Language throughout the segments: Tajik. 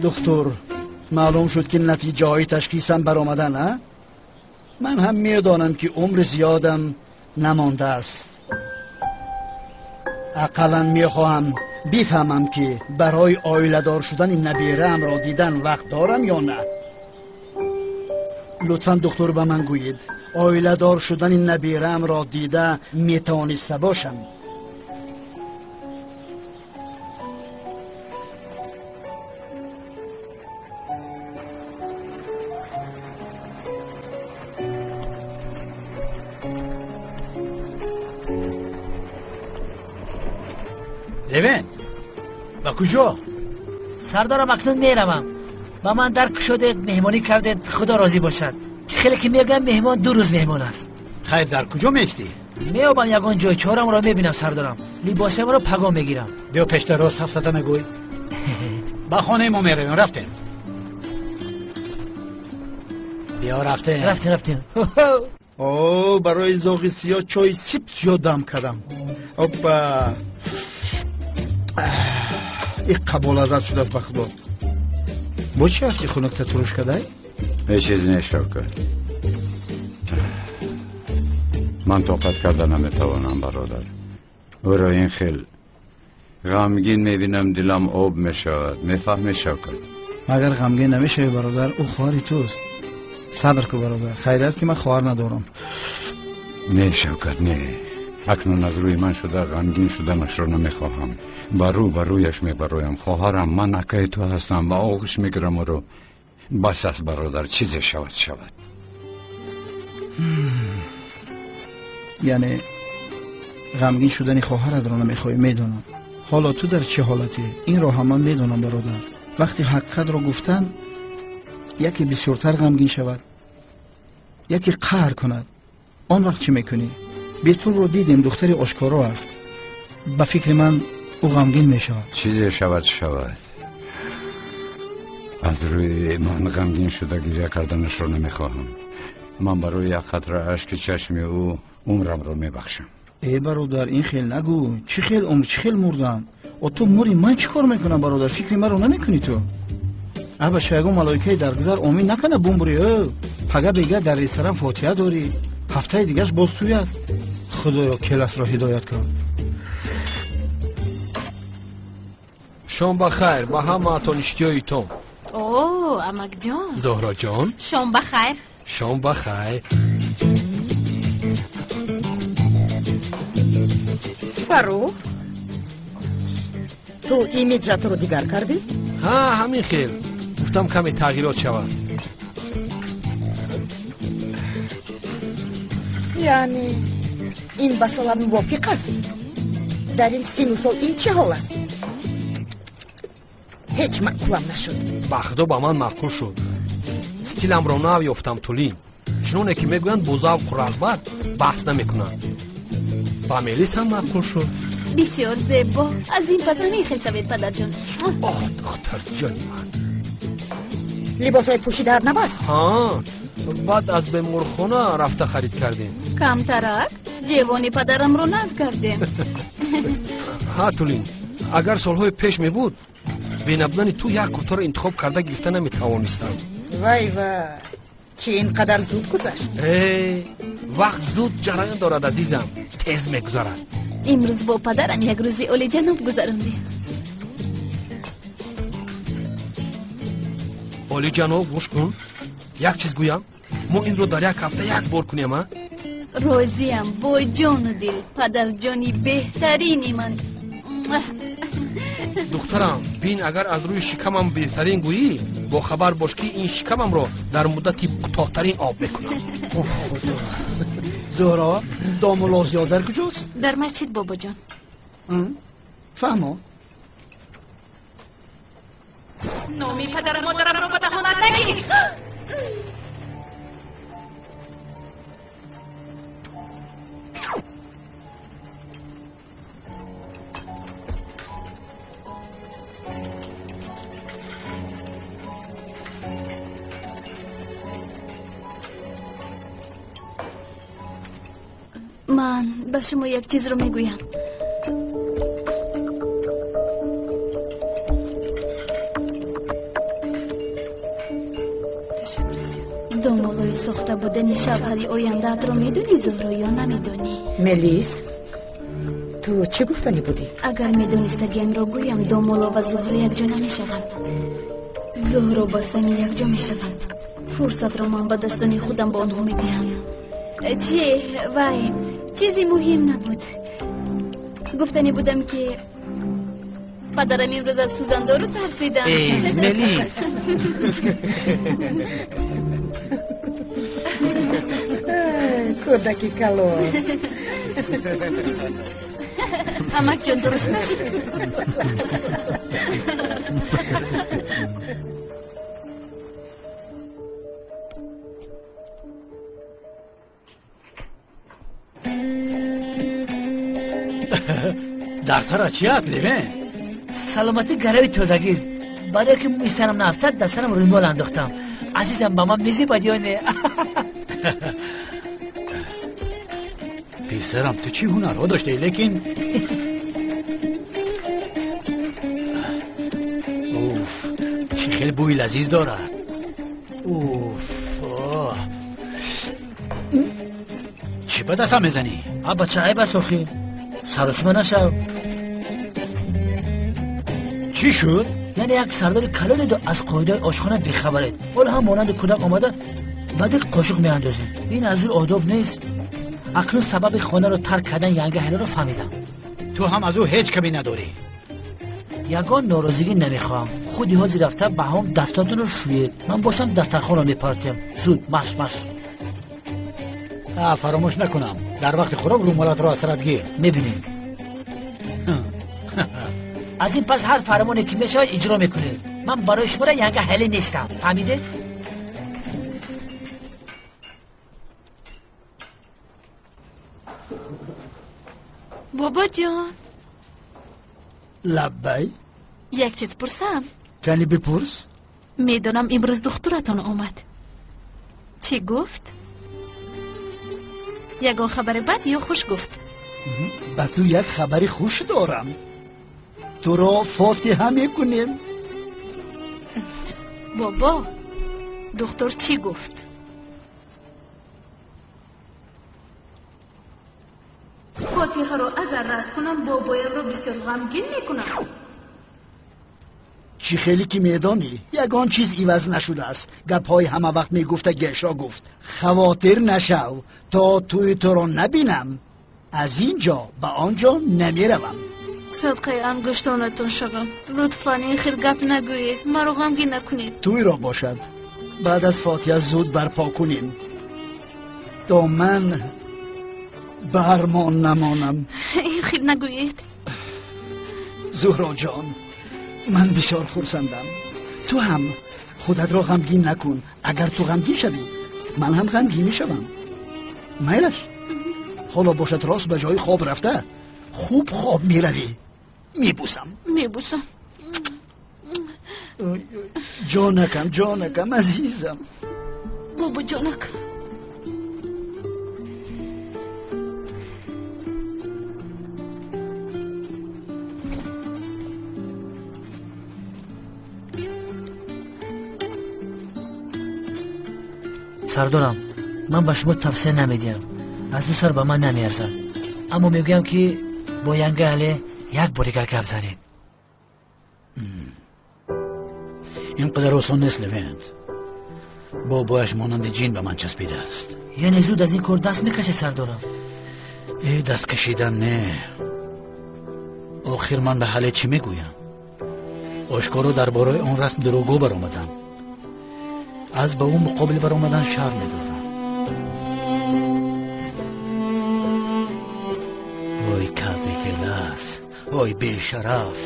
Доктор, маълум шуд, ки натиҷаҳои ташхисам баромадан, а? Ман ҳам медонам, ки умри зиёдам намондааст. Ақаллан мехоҳам бифаҳмам, ки барои оиладор шудани набираамро дидан вақт дорам ё на. Лутфан, доктор, ба ман гӯед, оиладор шудани набираамро дида метавониста бошам? Левент, ба куҷо? Сардорам, акнун меравам. Ба ман дар кушодед, меҳмонӣ кардед, худо розӣ бошад. Чӣ хеле ки мегӯям, меҳмон 2 рӯз меҳмон аст. Хайр, дар куҷо меистӣ? Меёбам ягон ҷой, чорамро мебинам, сардорам. Либосамро пагон мегирам. Биё пештар рост ҳафтада нагӯй. Ба хонаи мо меравем, рафтем. Биё, рафтем. Рафтем, рафтем. О, барои зоғи сиёҳ чойи сип сиёҳ дам кардам. Опа! Ин қаболазат шудааст, ба худо. Бо чӣ рафти хунукта туруш кадай? Ҳеҷ чиз не, Шавкат. Ман тоқат карда наметавонам, бародар. Ӯро ин хел ғамгин мебинам, дилам об мешавад. Мефаҳмӣ, Шавкат? Магар ғамгин намешавӣ, бародар? Ӯ хоҳари туст. Сабр кун, бародар. Хайрият, ки ман хоҳар надорам. Не, Шавкат, не. Акнун аз рӯи ман шуда ғамгин шуданашро намехоҳам. Ба рӯ ба рӯяш мебароям. Хоҳарам, ман акаи ту ҳастам, ба оғӯш мегирам ӯро. Бас аст, бародар, чизе шавад, шавад. Яъне ғамгин шудани хоҳаратро намехоҳӣ, медонам. Ҳоло ту дар чӣ ҳолатӣ? Инро ҳам ман медонам, бародар. Вақти ҳақиқатро гуфтан, яке бисёртар ғамгин шавад, яке қаҳр кунад. Он вақт чӣ мекунӣ? Бетулро дидем, духтари ошкоро аст. Ба фикри ман, ӯ ғамгин мешавад. Чизе шавад, шавад. Аз рӯи ман ғамгин шуда гиря карданашро намехоҳам. Ман барои як қатра ашки чашми ӯ умрамро мебахшам. Э, бародар, ин хел нагӯ. Чӣ хел умр, чӣ хел мурдан? О, ту мури, ман чӣ кор мекунам, бародар? Фикри маро намекунӣ ту? Аба шаягон малоикаи даргузар омин накана бумбури. Ӯ пага бега дар ресторан фотиҳа дорӣ, ҳафтаи дигаш боз туй аст. Худоё, келасро ҳидоят кун. Шом ба хайр ба ҳамаатон, иштиёитон. О, амакҷон. Зоҳроҷон. Шом ба хайр. Шом ба хайр. Фаррух, ту имиджатро дигар кардӣ? Ҳа, ҳамин хел. Гуфтам каме тағйирот шавад. Яъне ин ба солат мувофиқ аст? Дар ин сину сол ин чӣ ҳол аст? Ҳеҷ маъқулам нашуд. Ба худо, ба ман маъқул шуд. Стиламро нав ёфтам, Тулин. Чуноне ки мегӯянд, бо завқу рағбат баҳс намекунанд. Ба Мелис ҳам маъқул шуд. Бисёр зебо. Аз ин пас ҳамин хел шавед, падарҷон. Оҳ, духтарҷони ман. Либосҳои пӯшидаат набаст? Ҳа, баъд аз беморхона рафта харид кардем. Камтарак ҷевони падарамро нав кардем. Ҳа, Тулин, агар солҳои пеш мебуд, бенабудани ту як куртаро интихоб карда гирифта наметавонистам. Вай вай, чӣ ин қадар зуд гузашт? Э, вақт зуд ҷараён дорад, азизам, тез мегузарад. Имрӯз бо падарам як рӯзи олиҷаноб гузарондем. Олиҷаноб, гӯш кун, як чиз гӯям. Мо инро дар як ҳафта як бор кунем, а? Розиям бо ҷону дил, падарҷони беҳтарини ман. Духтарам, бин, агар аз рӯи шикамам беҳтарин гӯӣ, бохабар бош, ки ин шикамамро дар муддати кӯтоҳтарин об мекунам. Зуҳро, домулло дар куҷост? Дар масҷид, бобоҷон. Фаҳмо. Номи падару модарамро ба даҳонат нагир. Ман ба шумо як чизро мегӯям. Барои сохта будани шавҳари ояндаатро медонӣ, Зуҳро, ё намедонӣ? Мелис, ту чӣ гуфтанӣ будӣ? Агар медонистагиамро гӯям, Домулло ва Зуҳро якҷо намешаванд. Зуҳро ба Сами якҷо мешаванд. Фурсатро ман ба дастони худам ба онҳо медиҳам. Чӣ? Вай, чизи муҳим набуд. Гуфтанӣ будам, ки падарам имрӯз аз сӯзандору тарсидам. Мелис! Кӯдаки калон. Амакҷон, дуруст аст? Дар сара чӣ аст, Левен? Саломатӣ гарави тозагист. Барое ки мӯи сарам наафтад, дар сарам рӯмол андохтам. Азизам, ба ман мезебад ё не? Писарам, ту чӣ ҳунарҳо доштаӣ, лекин уф, чӣ хел бӯи лазиз дорад. Уф, чӣ ба дастам мезанӣ? А бача, айб аст охӣ. Саросима нашав. Чӣ шуд? Яъне як сардори калонеду аз қоидаи ошхона бехабаред. Ҳоло ҳам монанди кӯдак омада ба дил қошуқ меандозед. Ин аз рӯи одоб нест. Акнун сабаби хонаро тарк кардан янга ҳелоро фаҳмидам. Ту ҳам аз ӯ ҳеҷ камӣ надорӣ. Ягон норозигӣ намехоҳам. Худи ҳозир рафта ба ҳамом дастотонро шӯед. Ман бошам дастархонро мепартоям. Зуд, марш, марш. Фаромӯш накунам, дар вақти хӯрок рӯмолатро аз сарат гир. Мебинем. Аз ин пас ҳар фармоне ки мешавад иҷро мекунед. Ман барои шуморо янга ҳеле нестам. Фаҳмидед? Бобоҷон. Лаббай. Як чиз пурсам? Кани бипурс. Медонам имрӯз духтуратон омад. Чӣ гуфт? Ягон хабари бад ё хуш гуфт? Ба ту як хабари хуш дорам. Туро фотиҳа мекунем. Бобо, духтур чӣ гуфт? Фотиҳаро агар рад кунам, бобоямро бисёр ғамгин мекунам. Чӣ хеле ки медонӣ, ягон чиз иваз нашудааст. Гапҳои ҳама вақт мегуфтагиашро гуфт. Хавотир нашав, то тӯи туро набинам, аз ин ҷо ба он ҷо намеравам. Садқаи ангуштонатон шавам. Лутфан ин хел гап нагӯед, маро ғамгин накунед. Тӯйро бошад, баъд аз фотиҳа зуд барпо кунем, то ман бармон намонам. Ин хел нагӯед. Зуҳроҷон, ман бисёр хурсандам. Ту ҳам худатро ғамгин накун. Агар ту ғамгин шавӣ, ман ҳам ғамгин мешавам. Майлаш, ҳоло бошад рост ба ҷои хоб рафта хуб хоб меравӣ. Мебусам. Мебусам. Ҷонакам, ҷонакам, азизам. Бобоҷонак. Сардорам, ман ба шумо тавсия намедиҳам. Аз ду сар ба ман намеарзад. Аммо мегӯям, ки бо янга Але як бор дигар гап занед. Ин қадар осон нест, Левент. Бобояш монанди ҷин ба ман часпидааст. Яъне зуд аз ин кор даст мекашед, сардорам? Э, даст кашидан не. Охир ман ба ҳале чӣ мегӯям? Ошкоро дар бораи он расм дурӯғгӯ баромадам. Аз ба ӯ муқобил баромадан шарм медорам. Ой, калтакелас, ой бешараф.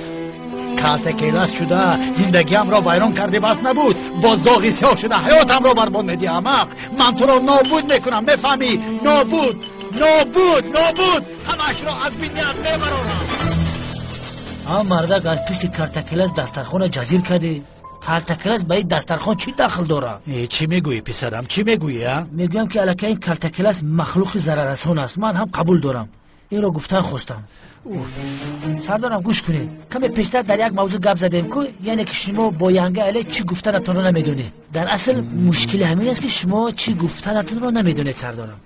Калтакелас шуда зиндагиамро вайрон карди, бас набуд. Бо зоғи сиёҳ шуда ҳаётамро барбод медиҳӣ, аҳмақ. Ман туро нобуд мекунам, мефаҳмӣ? Нобуд, нобуд, нобуд. Ҳамаашро аз биният мебарорам. А мардак аз пушти картакелас дастархона ҷазир кардӣ. Калтакелас ба ин дастархон чӣ дахл дорад? Чӣ мегӯӣ, писарам, чӣ мегӯӣ, а? Мегӯям, ки аллакай ин калтакелас махлуқи зараррасон аст. Ман ҳам қабул дорам. Инро гуфтан хостам. Сардорам, гӯш кунед. Каме пештар дар як мавзӯъ гап задем ку, яъне ки шумо бо янга але чӣ гуфтанатонро намедонед. Дар асл мушкили ҳамин аст, ки шумо чӣ гуфтанатонро намедонед, сардорам.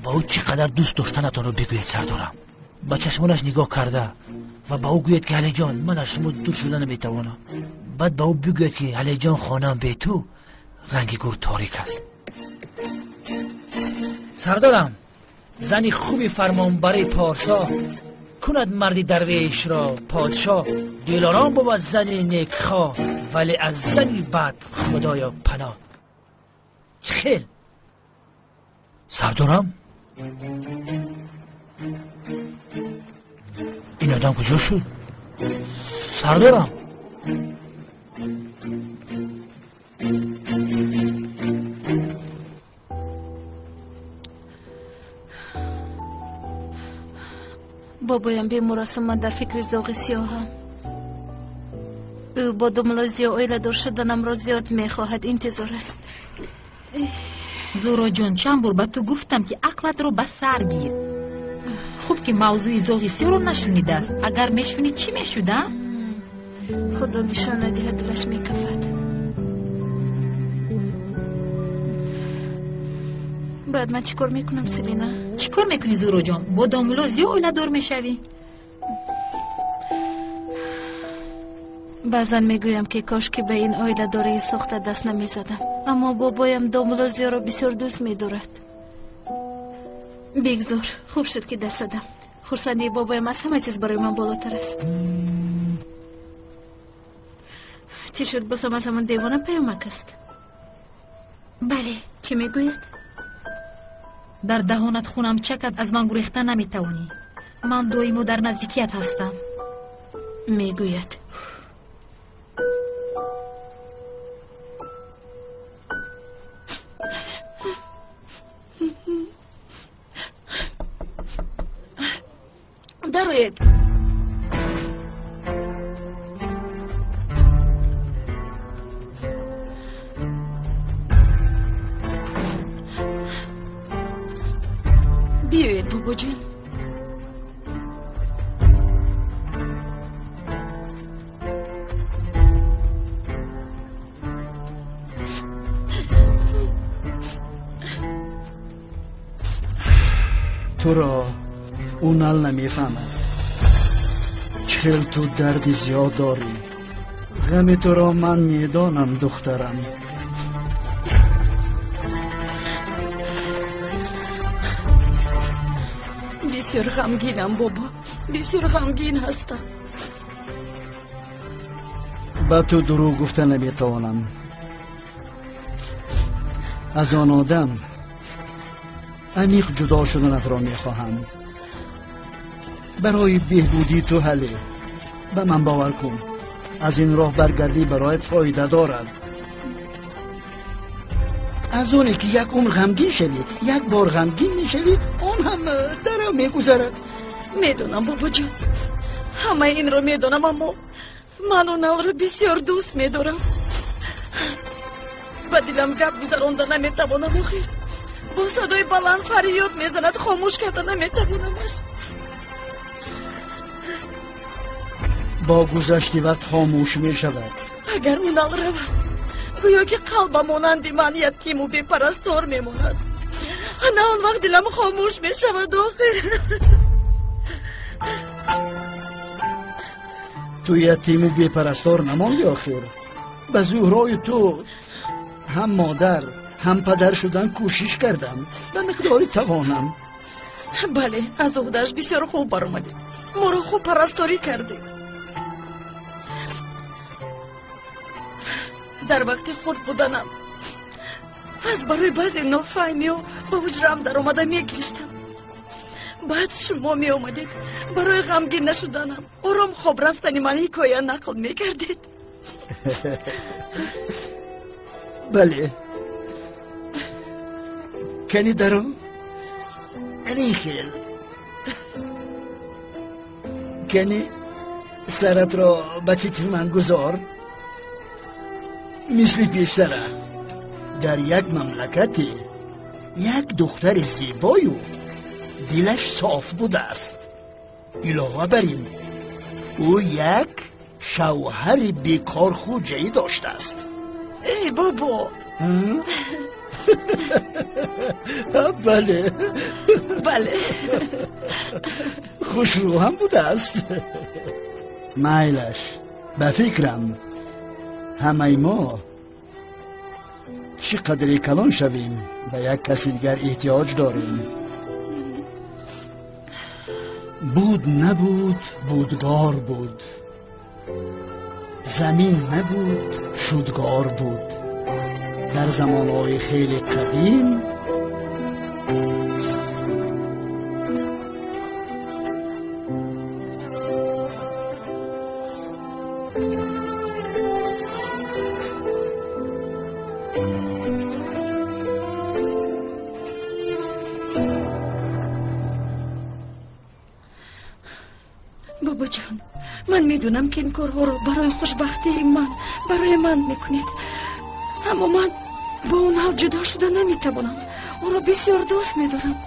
Ба ӯ чӣ қадар дӯст доштанатонро бигӯед, сардорам. Ба чашмонаш нигоҳ карда ва ба ӯ гӯед, ки Алиҷон, ман аз шумо дур шуда наметавонам. Баъд ба ӯ бигӯед, ки Алиҷон, хонаам бе ту ранги гур торик аст. Сардорам, зани хуби фармонбари порсо кунад марди дарвешро подшоҳ. Дилором бувад зани некхоҳ, вале аз зани бад худоё паноҳ. Чӣ хел? Сардорам, ин одам куҷо шуд? Сардорам, бобоям бемор аст, ман дар фикри зоғи сиёҳам. Ӯ бо домулло Зиё оиладор шуданамро зиёд мехоҳад, интизор аст. Зуҳроҷон, чанд бор ба ту гуфтам, ки ақлатро ба сар гир. Хуб ки мавзӯи зоғи сиёҳро нашунидааст. Агар мешунид, чӣ мешуд, а? Худо нишон надиҳад, дилаш мекафад. Баъд ман чӣ кор мекунам, Селина? Чӣ кор мекунӣ, Зуҳроҷон? Бо домулло Зиё оиладор мешавӣ? Баъзан мегӯям, ки кошки ба ин оиладории сохта даст намезадам, аммо бобоям домулло Зиёро бисёр дӯст медорад. Бигзор, хуб шуд, ки даст задам. Хурсандии бобоям аз ҳама чиз барои ман болотар аст. Чӣ шуд, бозам аз ҳамон девона паёмак аст? Бале, чӣ мегӯяд? Дар даҳонат хунам чакад, аз ман гурехта наметавонӣ. Ман доимо дар наздикият ҳастам. Мегӯяд. Дароед. Биёед, бобоҷон. Туро ӯ нал намефаҳмад. Чӣ хел ту дарди зиёд дорӣ. Ғами туро ман медонам, духтарам. Бисёр ғамгинам, бобо, бисёр ғамгин ҳастам. Ба ту дурӯғ гуфта наметавонам. Аз он одам аниқ ҷудо шуданатро мехоҳам. Барои беҳбудии ту, ҳале, ба ман бовар кун. Аз ин роҳ баргардӣ бароят фоида дорад. Аз оне ки як умр ғамгин шавӣ, як бор ғамгин мешавӣ, он ҳам дарав мегузарад. Медонам, бобоҷон, ҳамаи инро медонам, аммо ман Уналро бисёр дӯст медорам. Ба дилам гап гузаронда наметавонам. Охир бо садои баланд фарёд мезанад, хомӯш карда наметавонамаш. Бо гузашти вақт хомӯш мешавад. Агар Унал равад, гӯё ки қалба монанди ман ятиму бепарастор мемонад. Ана он вақт дилам хомӯш мешавад. Охир ту ятиму бепарастор намонди. Охир ба Зуҳрои ту ҳам модар, ҳам падар шудан кӯшиш кардам ба миқдори тавонам. Бале, аз уҳдааш бисёр хуб баромадед, моро хуб парасторӣ кардед. Дар вақти хурд буданам аз барои баъзе нофаҳмиҳо ба ҳуҷраам даромада мегиристам. Баъд шумо меомадед, барои ғамгин нашуданам, ором хоб рафтани ман ҳикоя нақл мекардед. Бале, кани даро ани хел, кани саратро ба китфи ман гузор, мисли пештара. Дар як мамлакате як духтари зебою Дилаш соф будааст. Илова бар ин, ӯ як шавҳари бекорхӯҷаӣ доштааст. Эй бобо! Бале. Бале. Хушрӯ ҳам будааст. Майлаш, ба фикрам ҳамаи мо чӣ қадре калон шавем, ба як каси дигар эҳтиёҷ дорем. Буд набуд, будгор буд. Замин набуд, шудгор буд. Дар замонҳои хеле қадим Бобоҷон, ман медонам, ки ин корҳоро барои хушбахтии ман, барои ман мекунед. Аммо ман бо он ҳал ҷудо шуда наметавонам. Ӯро бисёр дӯст медорам.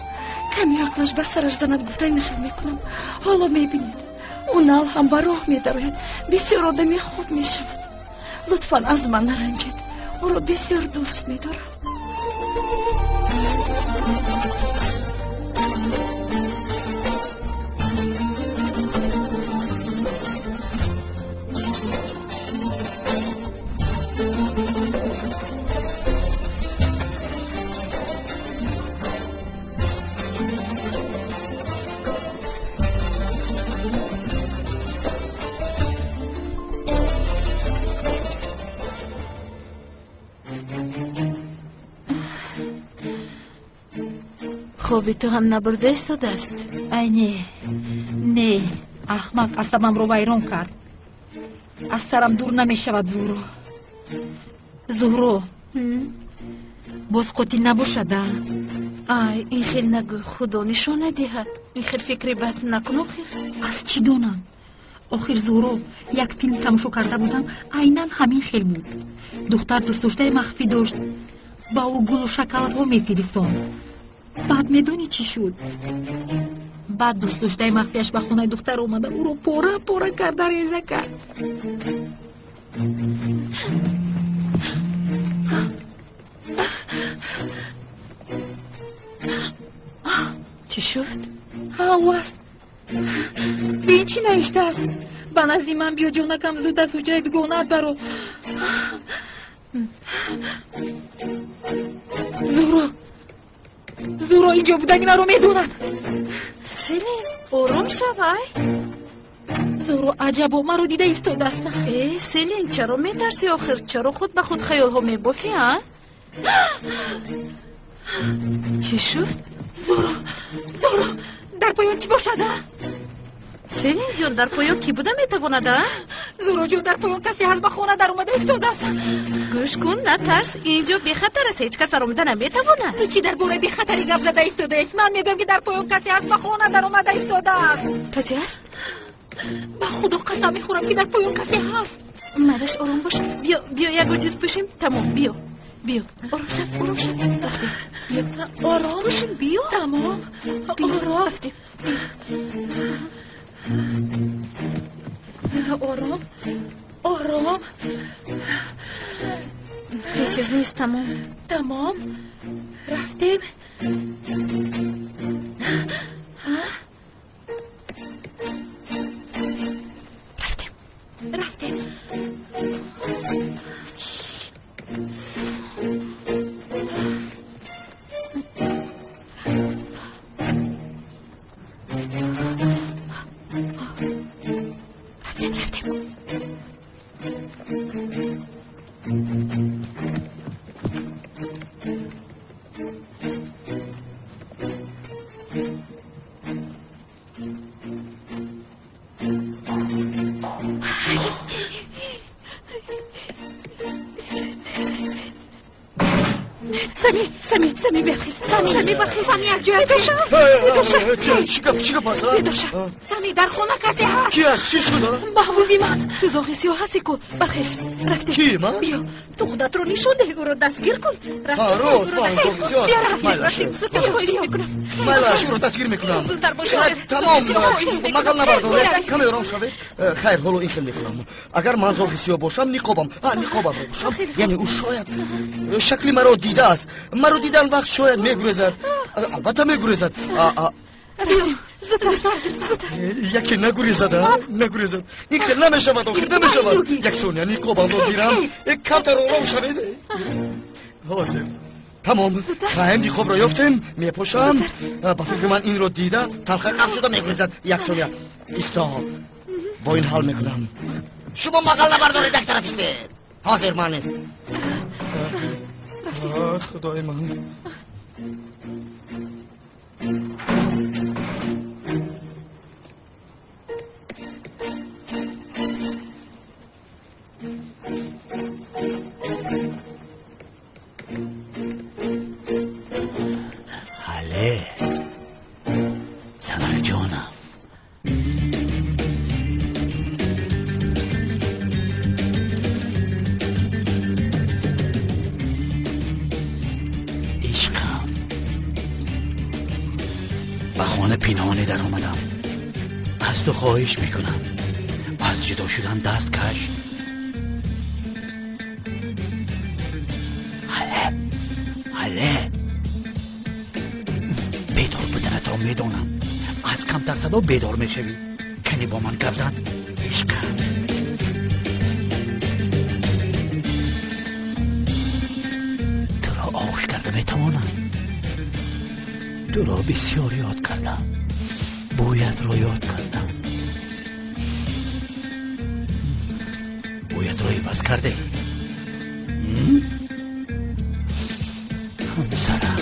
Каме ақлаш ба сараш занад, гуфта ин хел мекунам. Ҳоло мебинед, он ҳал ҳам ба роҳ медарояд, бисёр одами хуб мешавад. Лутфан аз ман наранҷед. Ӯро бисёр дӯст медорам. Хоби ту ҳам набурда истодааст? Ай не, не, аҳмақ асабамро вайрон кард. Аз сарам дур намешавад. Зуҳро, Зуҳро, боз қотил набошада? Ай, ин хел нагӯ, худо нишона диҳад. Ин хел фикри бад накун охир. Аз чӣ донам? Охир Зуҳро, як филм тамошо карда будам, айнан ҳамин хел буд. Духтар дӯстдоштаи махфӣ дошт, ба ӯ гулу шоколадҳо мефиристонд. Баъд медонӣ чӣ шуд? Баъд дӯстдоштаи махфияш ба хонаи духтар омада, ӯро пора пора карда реза кард. Чӣ шуд? Ҳа, ӯ аст. Бин, чӣ навиштааст. Ба назди ман биё, ҷонакам, зуд аз ҳуҷраи дугонаат баро. Зуҳро, Зуҳро, инҷо будани маро медонад. Селин, ором шавай. Зуҳро, аҷабо, маро дида истодааст. Э, Селин, чаро метарсӣ охир? Чаро худ ба худ хаёлҳо мебофӣ, а? Чӣ шуд? Зуҳро, Зуҳро, дар поён кӣ бошад, а? Селин ҷон, дар поён кӣ буда метавонад, а? Зуҳро ҷон, дар поён касе ҳаст, ба хона даромада истодааст. Гӯш кун, натарс, инҷо бехатар аст, ҳеҷ кас даромада наметавонад. Ту чӣ дар бораи бехатарӣ гап зада истодаест? Ман мегӯям, ки дар поён касе ҳаст, ба хона даромада истодааст. Касе ҳаст? Ба худо қасам мехӯрам, ки дар поён касе ҳаст. Малаш, ором бош. Биё, биё, ягон чиз пӯшем. Тамом, биё, биё, ором шав, ором шав. Рафтем, биё. Ором пӯшем, биё. Тамом, ором. Рафтем. Ором, ором. Ҳеҷ чиз нест, тамом. Тамом, рафтем. Рафтем. Рафтем. Рафтем, рафтем. Сами, Сами, Сами бархез. Сами бархез. Сами аз ҷоят Бедор шав. Бедор шав. Чӣ гап, чӣ гап аст? Бедор шав. Сами, дар хона касе ҳаст. Ки аст? Чӣ шуд? Маҳбуби ман, ту зоғи сиёҳ ҳастӣ ку. Бархез. Рафтем. Ки ман? Биё, ту худатро нишон деҳ, ӯро дастгир кун. Рафтем. Рост, ман зоғи сиёҳ Биё, ҳастам. рафтем, Майлаш. рафтем. Зудтар, хоҳиш мекунам. Майлаш, ӯро дастгир мекунам. Зудтар бош. Хайр, тамом. Хоҳиш мекунам. Мағал набардоред, каме ором шавед. Хайр, ҳоло ин хел мекунам. Агар ман зоғи сиёҳ бошам, ниқобам, ниқобамро пӯшам. Яъне ӯ шояд шакли маро дидааст. Маро дидан вақт шояд мегурезад. Албатта мегурезад. Рафтем. Зудтар, зудтар. Яке нагурезад, нагурезад. Ин хел намешавад, охир намешавад. Як сония, ниқобамро гирам. Камтар ором шавед. Ҳозир. Тамом. Хайр, ниқобро ёфтем, мепӯшам. Ба фикри ман инро дида талха қаф шуда мегурезад. Як сония. Исто. Бо ин ҳал мекунам. Шумо мағал набардоред, як тараф истед. Ҳозир ман. Худои ман. Ҳале, Самарҷонам. Ишқам. Ба хона пинҳонӣ даромадам. Аз ту хоҳиш мекунам. Аз ҷудо шудан даст каш. Ҳале, ҳале. Бедор буданатро медонам. Аз камтар садо бедор мешавӣ. Кани бо ман гап зан. Ишқам. Туро оғӯш карда метавонам. Туро бисёр ёд кардам. Бӯятро ёд кардам. Бӯятро иваз кардӣ. Ҳамсарам.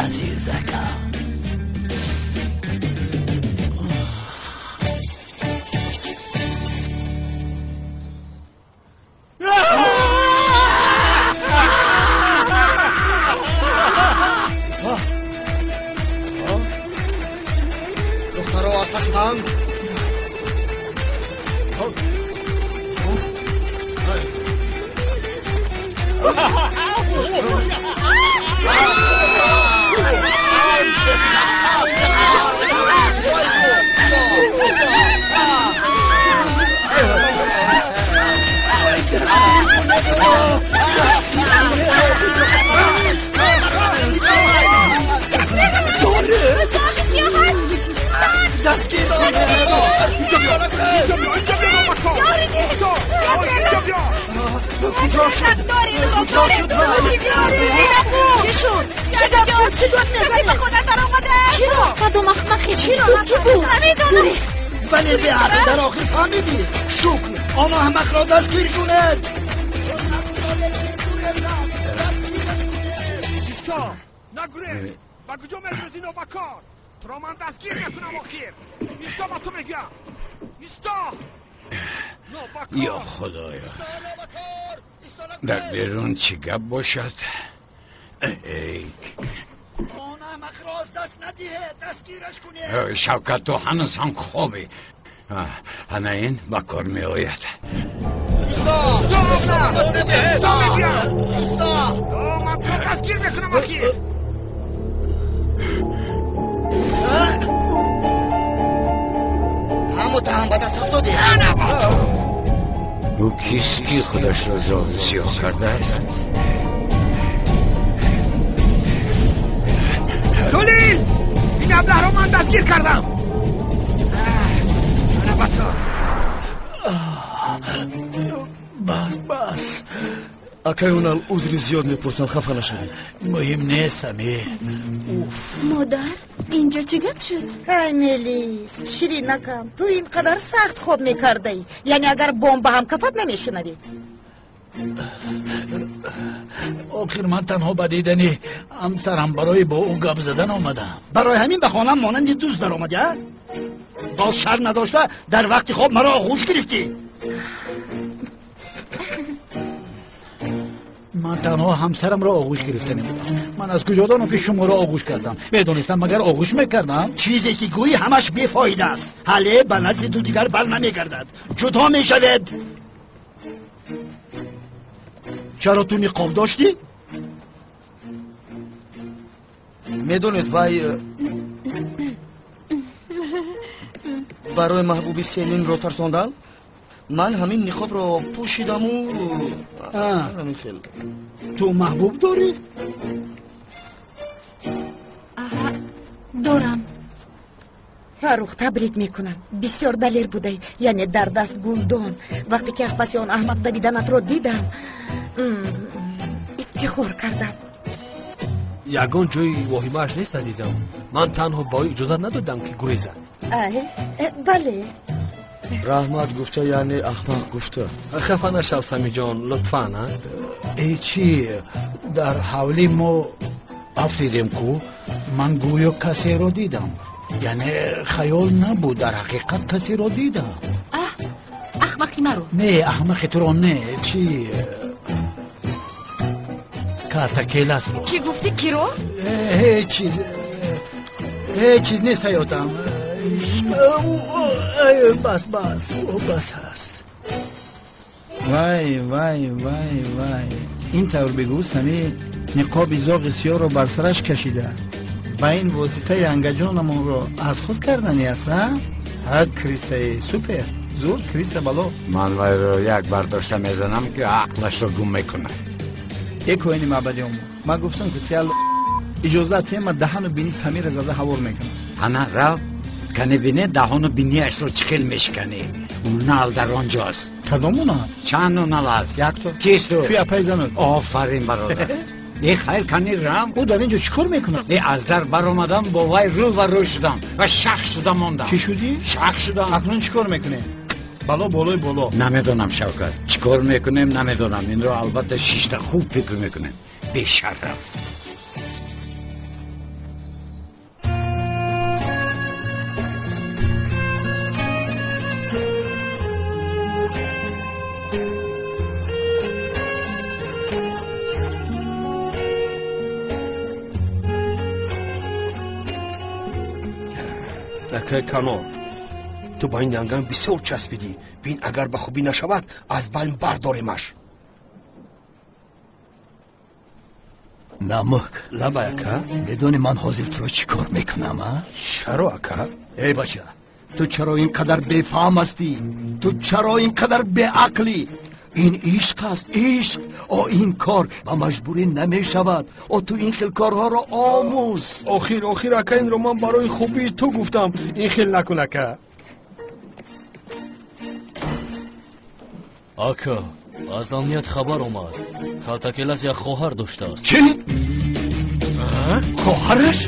Азизакам. Духтаро аз паси ман. Дастгир. Куҷо шуд? Куҷо шуд? Чӣ шуд? Чӣ гап шуд? Чӣ дод Касе мезанӣ? ба хона даромадааст. Чиро? Кадом ахмақе? Чиро? Ки буд? Намедонам. Бале, беақл, дар охир фаҳмидӣ. Шукр, он аҳмақро дастгир кунед. Исто, нагурез. Ба куҷо мегурезӣ, нобакор? Туро ман дастгир мекунам охир. Исто, ба ту мегӯям. Исто. Нобакор. Ё худоё, дар берун чӣ гап бошад? Эй, Он аҳмақро аз даст надиҳед, дастгираш кунед. Шавкат, ту ҳанӯз ҳам хобӣ. Ана ин ба кор меояд. Исто, мегӯям. Ман туро дастгир мекунам охир. Ҳам муттаҳам ба даст афтодӣ. Ӯ кист, ки худашро зоғи сиёҳ кардааст? Тулил, ин аблаҳро ман дастгир кардам. Ана ба ту. Бас, бас. Акай Ҳунал, узри зиёд мепурсам, хафа нашавед. Муҳим нест, Сами. Уф. Модар, инҷо чӣ гап шуд? Ай, Мелис, ширинакам, ту ин қадар сахт хоб мекардаӣ, яъне агар бомба ҳам кафат намешунавӣ. Охир ман танҳо ба дидани ҳамсарам барои бо ӯ гап задан омадам. Барои ҳамин ба хонаам монанди дузд даромадӣ, а? Боз шарм надошта дар вақти хоб маро оғӯш гирифтӣ. Ман танҳо ҳамсарамро оғӯш гирифта набудам. Ман аз куҷо донам ки шуморо оғӯш кардам? Медонистам, магар оғӯш мекардам? Чизе ки гӯӣ ҳамаш бефоида аст. Ҳале ба назди ду дигар бар намегардад. Ҷудо мешавед. Чаро ту ниқоб доштӣ? Медонед, вай барои маҳбуби Селинро тарсондан ман ҳамин ниқобро пӯшидаму ҳамин хел. Ту маҳбуб дорӣ? Аҳа, дорам. Фаррух, табрик мекунам. Бисёр далер будай, яъне дар даст гулдон. Вақте ки аз паси он аҳмақ давиданатро дидам, ифтихор кардам. Ягон ҷои воҳимааш нест, азизам. Ман танҳо ба ӯ иҷозат надодам, ки гурезад. Бале. Раҳмат гуфта, яъне аҳмақ гуфта. Хафа нашав, Самиҷон, лутфан. Э, чӣ, дар ҳавли мо афтидем ку, ман гӯё касеро дидам. Яъне хаёл набуд, дар ҳақиқат касеро дидам. Аҳ, аҳмақи маро? Не, аҳмақи туро не, чӣ, калтакеласро. Чӣ гуфтӣ, киро? Ҳеҷ чиз, ҳеҷ чиз нест, ҳаётам. Бас, бас, бас аст. Вай, вай, вай, вай, ин тавр бигӯ, Сами ниқоби зоғи сиёҳро бар сараш кашида, ба ин восита янгаҷонамонро аз худ кардани аст. А ҳа, крисаи супер зур, криса бало. Ман вайро як бардошта мезанам, ки ақлашро гум мекунад. Э, коини маъбади омо, ман гуфтам, ки тиал иҷозат тема, даҳану бини Самира зада ҳавор мекунам. Ана рав, кане бине, даҳону биниашро чӣ хел мешиканӣ. Нал дар он ҷост. Кадому нал? Чанду нал аст? Якто. Кисту? Чӯи апаи зануд. Офарин, бародар. Э, хайр, кани рам. Ӯ дар ин ҷо чӣ кор мекунад? Э, аз дар баромадам, бо вай рӯ ва рӯ шудам ва шах шуда мондам. Чӣ шудӣ? Шах шудам. Акнун чӣ кор мекунем? Бало болои боло. Намедонам, Шавкат, чӣ кор мекунем, намедонам. Инро албатта шишта хуб фикр мекунем. Бешараф. Акай Канон, ту ба ин янгам бисёр часпидӣ. Бин, агар ба хубӣ нашавад, аз байн бардоремаш. Намук. Лабай, ака. Медонӣ, ман ҳозир туро чӣ кор мекунам, а? Чаро, ака? Эй бача, ту чаро ин қадар бефаҳм ҳастӣ? Ту чаро ин қадар беақлӣ? Ин ишқ аст, ишқ. О, ин кор ба маҷбурӣ намешавад. О, ту ин хел корҳоро омӯз. Охир, охир, ака, инро ман барои хубии ту гуфтам. Ин хел накун, ака. Ака, аз амният хабар омад. Калтакелас як хоҳар доштааст. Чӣ? Хоҳараш?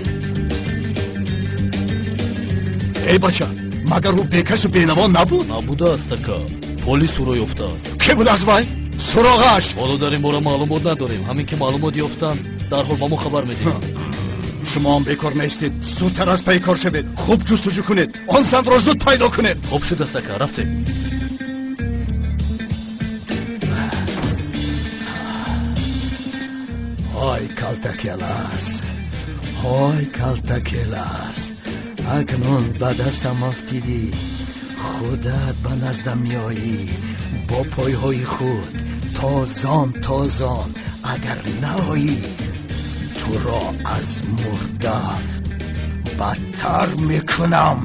Эй бача, магар ӯ бекасу бенаво набуд? Набудааст, ака. Полис ӯро ёфтааст. Кӣ буд аз вай? Суроғаш? Ҳоло дар ин бора маълумот надорем. Ҳамин ки маълумот ёфтанд, дарҳол ба мо хабар медиҳанд. Шумоам бекор нестед. Зудтар аз пайи кор шавед, хуб ҷустуҷӯ кунед, он занро зуд пайдо кунед. Хуб шудааст, ака, рафтем. Ой, калтакелас, ой, калтакелас, акнун ба дастам афтидӣ. Худат ба наздам меоӣ бо пойҳои худ тозон тозон. Агар наоӣ, туро аз мурда бадтар мекунам.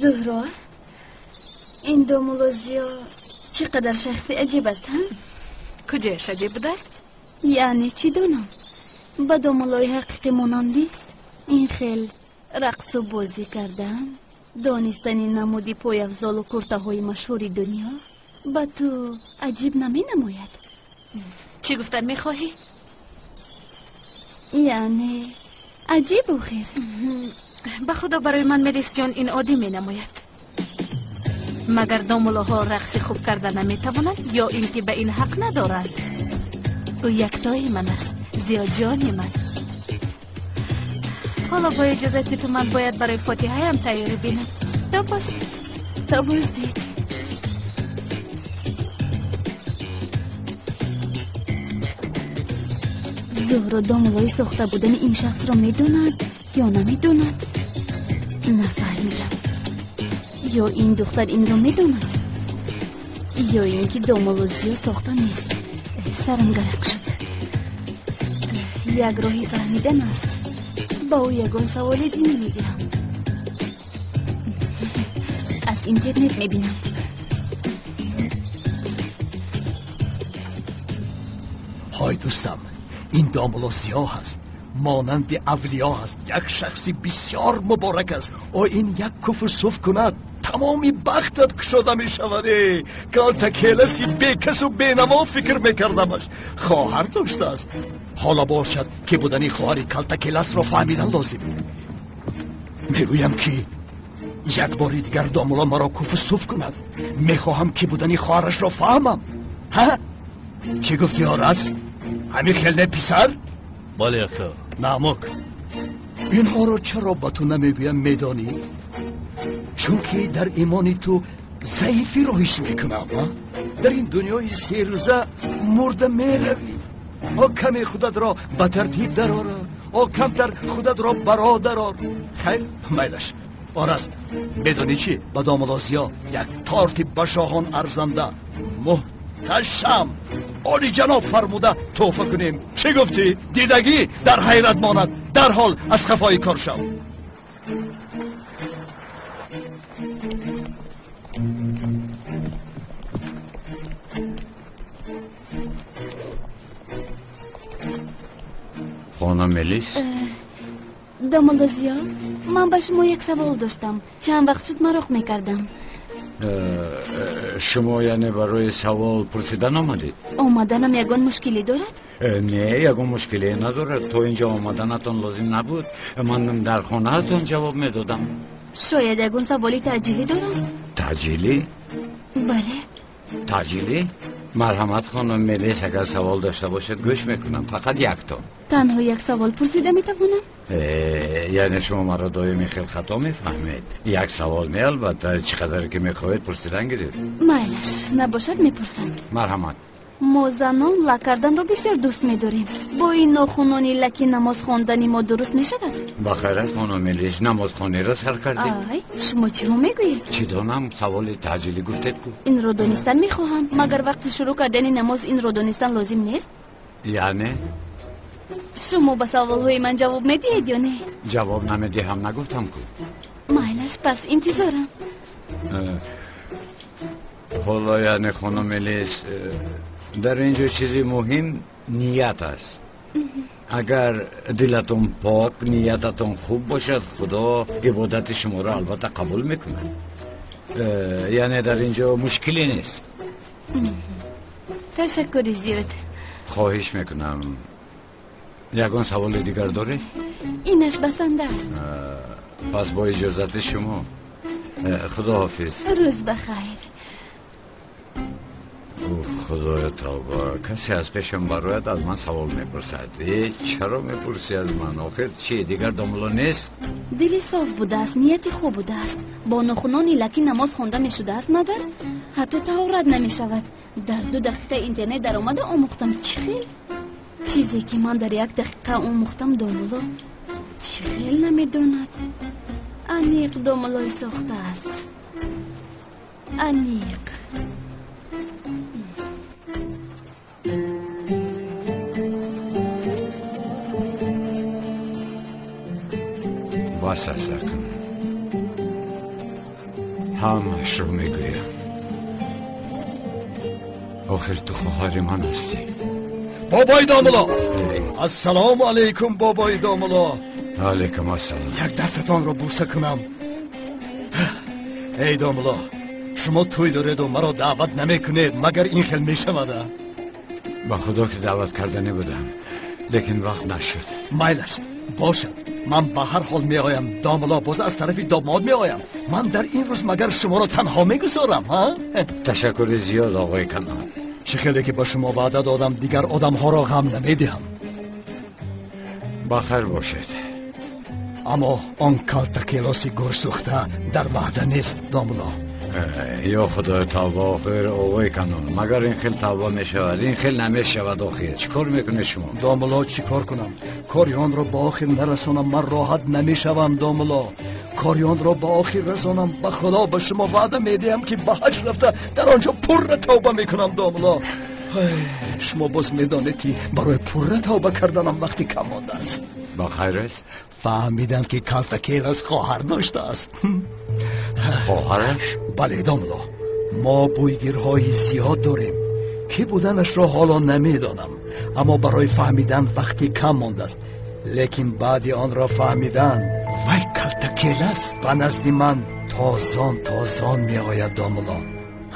Зуҳро, ин домулозиё чӣ қадар шахси аҷиб аст, ҳа? Куҷояш аҷиб будааст? Яъне чӣ донам, ба домулои ҳақиқӣ монанд нест. Ин хел рақсу бозӣ кардан, донистани намуди пойафзолу куртаҳои машҳури дунё ба ту аҷиб наменамояд? Чӣ гуфтан мехоҳӣ? Яъне аҷиб охир. Ба худо, барои ман Мелисҷон ин оддӣ менамояд. Магар домулоҳо рақси хуб карда наметавонанд ё ин ки ба ин ҳақ надоранд? Ӯ яктои ман аст, Зиёҷони ман. Ҳоло бо иҷозати ту ман бояд барои фотиҳаям тайёрӣ бинам. То боздид. То боздид. Зуҳро домулои сохта будани ин шахсро медонад ё намедонад? Нафаҳмидам. Ё ин духтар инро медонад, ё ин ки домуло Зиё сохта нест. Сарам гаранг шуд. Як роҳи фаҳмидан аст. Ба ӯ ягон саволе динӣ медиҳам. Аз интернет мебинам. Ҳой дӯстам, ин домуло Зиё ҳаст, монанди авлиё ҳаст, як шахси бисёр муборак аст. О ин як куфр суф кунад, тамоми бахтат кушода мешавад. Калтакеласи бекасу бенаво фикр мекардамаш. Хоҳар доштааст. Ҳоло бошад ки будани хоҳари калтакеласро фаҳмидан лозим. Мегӯям ки як бори дигар домуло маро куфр суф кунад. Мехоҳам ки будани хоҳарашро фаҳмам. Ҳа? Чӣ гуфтӣ, Орас? Ҳамин хел не, писар? Бале, ака. Намок, инҳоро чаро ба ту намегӯям, медонӣ? Чунки дар имони ту заифиро ҳис мекунам. Дар ин дунёи серӯза мурда меравӣ. О каме худатро ба тартиб дарора, о камтар худатро баро дарор. Хайр, майлаш. Орас, медонӣ чӣ? Ба домуло Зиё як торти ба шоҳон арзанда муҳташам олиҷаноб фармуда тӯҳфа кунем. Чӣ гуфтӣ? Дидагӣ дар ҳайрат монад. Дарҳол аз хафои кор шав. Хонум Мелис? Домуло Зиё, ман ба шумо як савол доштам. Чанд вақт шуд мароқ мекардам. Шумо яъне барои савол пурсидан омадед? Омаданам ягон мушкилӣ дорад? Не, ягон мушкиле надорад. То инҷо омаданатон лозим набуд. Ман дар хонаатон ҷавоб медодам. Шояд ягон саволи таъҷилӣ дорам? Таъҷилӣ? Бале. Таъҷилӣ? Марҳамат, хонум Мелис, агар савол дошта бошед гӯш мекунам. Фақат якто. Танҳо як савол пурсида метавонам? Яъне шумо маро доими хел хато мефаҳмед. Як савол не, албатта, чӣ қадаре ки мехоҳед пурсидан гиред. Майлаш, набошад мепурсам. Марҳамат. Мо занон лак карданро бисёр дӯст медорем. Бо ин нохунони лаки намоз хондани мо дуруст мешавад? Ба хайрат, хонум Мелис, намозхониро сар кардед? Ай, шумо чиҳо мегӯед? Чӣ донам, саволи таъҷилӣ гуфтед ку. Инро донистан мехоҳам. Магар вақти шурӯъ кардани намоз инро донистан лозим нест? Яъне? Шумо ба саволҳои ман ҷавоб медиҳед ё не? Ҷавоб намедиҳам, нагуфтам ку. Майлаш, пас интизорам. Ҳоло яъне, хонум Мелис, дар ин ҷо чизи муҳим ният аст. Агар дилатон пок, ниятатон хуб бошад, Худо ибодати шуморо албатта қабул мекунад. Яъне дар ин ҷо мушкиле нест. Ташаккури зиёд. Хоҳиш мекунам. Ягон саволи дигар доред? Инаш басанда аст. Пас бо иҷозати шумо, Худоҳофиз. Рӯз ба хайр. Худоё тавба, касе аз пешам барояд аз ман савол мепурсад. Чаро мепурсӣ аз ман? Охир чи дигар домуло нест? Дили соф будааст, нияти хуб будааст. Бо нохунони лаки намоз хонда мешудааст, магар ҳатто таҳорат намешавад. Дар 2 дақиқа интернет даромада омӯхтам. Чӣ хел? Чизе ки ман дар 1 дақиқа омӯхтам, домуло чӣ хел намедонад. Аниқ домулои сохтааст. Аниқ. Бас аст акнун. Ҳамашро мегӯям. Охир ту хоҳари ман ҳастӣ. Бобои домуло! Ассалому алайкум, бобои домуло. Алайкум ассалом. Як дастатонро бӯса кунам. Эй домуло, шумо тӯй дореду маро даъват намекунед, магар ин хел мешавад? Ба худо ки даъват карданӣ будам, лекин вақт нашуд. Майлаш, бошад. Ман ба ҳар ҳол меоям, домуло, боз аз тарафи домод меоям. Ман дар ин рӯз магар шуморо танҳо мегузорам, ҳа? Ташаккури зиёд, оғои Канон. Чӣ хеле ки ба шумо ваъда додам, дигар одамҳоро ғам намедиҳам. Ба хайр бошед. Аммо он калтакелоси гурсӯхта дар ваъда нест, домулло. Ё худои тавба, охир овои канон, магар ин хел тавба мешавад? Ин хел намешавад охир. Чӣ кор мекунед шумо? Домулло, чӣ кор кунам? Кори онро ба охир нарасонам, ман роҳат намешавам, домулло. Кори онро ба охир расонам, ба худо ба шумо ваъда медиҳам, ки ба ҳаҷ рафта дар он ҷо пурра тавба мекунам, домулло. Шумо боз медонед, ки барои пурра тавба карданам вақти кам мондааст. Ба хайр аст? Фаҳмидам, ки калтакелас хоҳар доштааст. Хоҳараш? Бале, домулло. Мо бӯйгирҳои зиёд дорем. Кӣ буданашро ҳоло намедонам, аммо барои фаҳмидан вақти кам мондааст. Лекин баъди онро фаҳмидан, вай калтакелас ба назди ман тозон тозон меояд, домулло.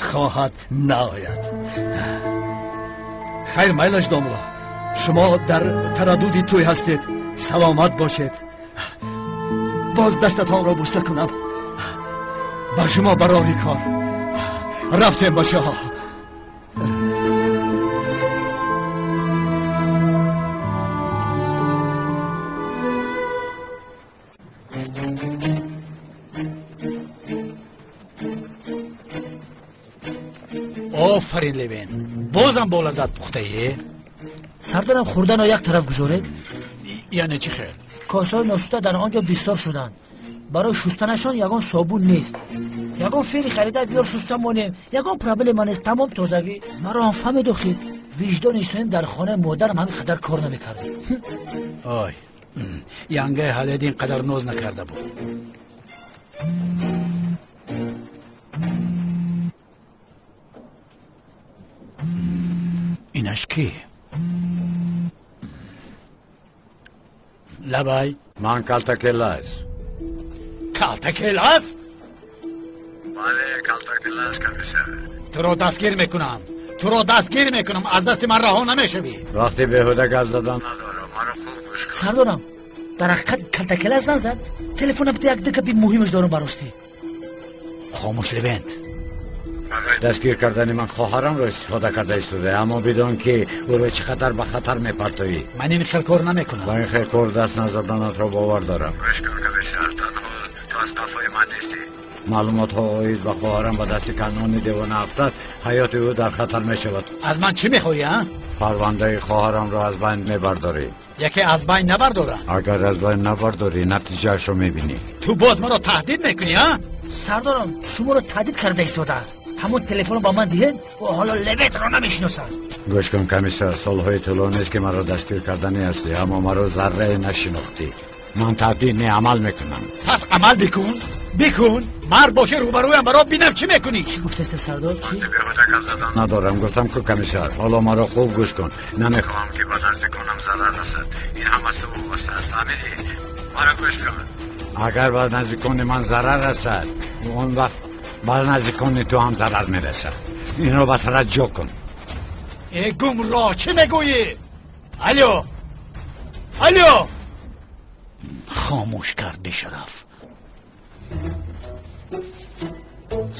Хоҳад наояд. Хайр, майлаш, домулло. Шумо дар тараддуди тӯй ҳастед. Саломат бошед. Боз дастатонро буса кунам. Ба шумо барори кор. Рафтем, бачаҳо. Офарин, Левен, бозам бо лаззат пухтаӣ. Сардорам, хӯрданро як тараф гузоред. Яъне чӣ хел? Косаҳои ношуста дар он ҷо бисёр шуданд. Барои шустанашон ягон собун нест. Ягон фери харида биёр, шуста монем. Ягон проблема нест, тамом тозагӣ. Маро ҳам фаҳмед охир. Виҷдони инсоним дар хонаи модарам ҳамин қадар кор намекард. Ой, янгаи ҳалед ин қадар ноз накарда буд. Инаш кӣ? Лабай. Ман калтакелас. Калтакелас? Бале, калтакелас, комиссар. Туро дастгир мекунам. Туро дастгир мекунам. Аз дасти ман раҳо намешавӣ. Вақти беҳуда гап задан надорам. Маро хуб гӯш кун. Сардорам, дар ҳақиқат калтакелас назад. Телефонам як ду гапи муҳимаш дорам баростӣ. Хомӯш, Левент. Барои дастгир кардани ман хоҳарамро истифода карда истода, аммо бидон, ки ӯро чӣ қадар ба хатар мепартоӣ. Ман ин хел кор намекунам. Ба ин хел кор даст назаданатро бовар дорам. Гӯш кун, комиссар, танҳо ту аз қафои ман нестӣ. Маълумотҳо оид ба хоҳарам ба дасти канони девона афтад, ҳаёти ӯ дар хатар мешавад. Аз ман чӣ мехоҳӣ, а? Парвандаи хоҳарамро аз байн мебардорӣ. Яке аз байн набардорам. Агар аз байн набардорӣ, натиҷаашро мебинӣ. Ту боз маро таҳдид мекунӣ, а? Сардорам, шуморо таҳдид карда истодааст. Ҳамон телефонро ба ман диҳед, ӯ ҳоло Леветро намешиносад. Гӯш кун, комиссар, солҳои тӯлонест, ки маро дастгир карданӣ ҳастӣ, аммо маро заррае нашинохтӣ. Ман таҳдид не, амал мекунам. Пас амал бикун, бикун. Мард бошӣ, рӯбарӯям баро бинам чӣ мекунӣ. Чӣ гуфтаст, сардор? Чӣ? Беҳуда гап задан надорам. Гуфтам ку, комиссар, ҳоло маро хуб гӯш кун. Намехоҳам, ки ба наздиконам зарар расад. Ин ҳама аз ту вобаста аст, фаҳмидӣ? Маро гӯш кун. Агар ба наздикони ман зарар расад, он вақт ба наздикони ту ҳам зарар мерасад. Инро ба сарат ҷо кун. Э, гумроҳ, чӣ мегӯӣ? Алё, алё! Хомӯш кард, бешараф.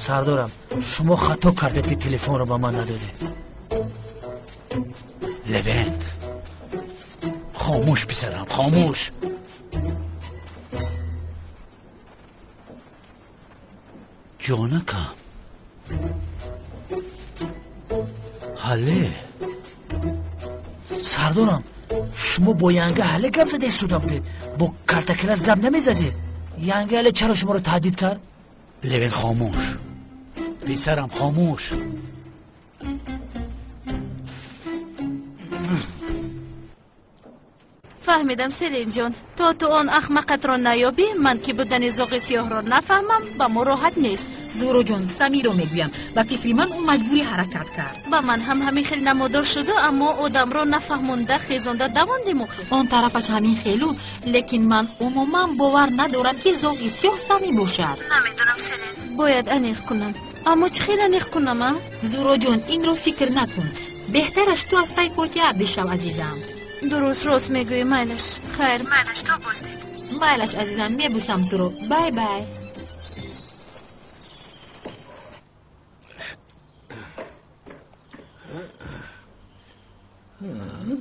Сардорам, шумо хато кардед, ки телефонро ба ман надодед. Левент, хомӯш, писарам, хомӯш. Ҷонакам, ҳале. Сардорам, шумо бо янга ҳале гап зада истода будед, бо калтакелас гап намезадед. Янга ҳале чаро шуморо таҳдид кард? Левен, хомӯш, писарам, хомӯш. Фаҳмидам, Селинҷон, то ту он ахмақатро наёбӣ, ман ки будани зоғи сиёҳро нафаҳмам, ба мо роҳат нест. Зуҳроҷон, Самирро мегӯям, ба фикри ман ӯ маҷбурӣ ҳаракат кард. Ба ман ҳам ҳамин хел намодор шуду, аммо одамро нафаҳмонда хезонда давондем охир. Он тарафаш ҳамин хелу, лекин ман умуман бовар надорам, ки зоғи сиёҳ Самӣ бошад. Намедонам, Селин, бояд аниқ кунам. Аммо чӣ хел аниқ кунам, а? Зуҳроҷон, инро фикр накун. Беҳтараш ту аз пай фотиҳа бишав, азизам. Дуруст, рост мегӯӣ, майлаш. Хайр, майлаш, то боздид. Майлаш, азизам, мебусам туро. Бай бай.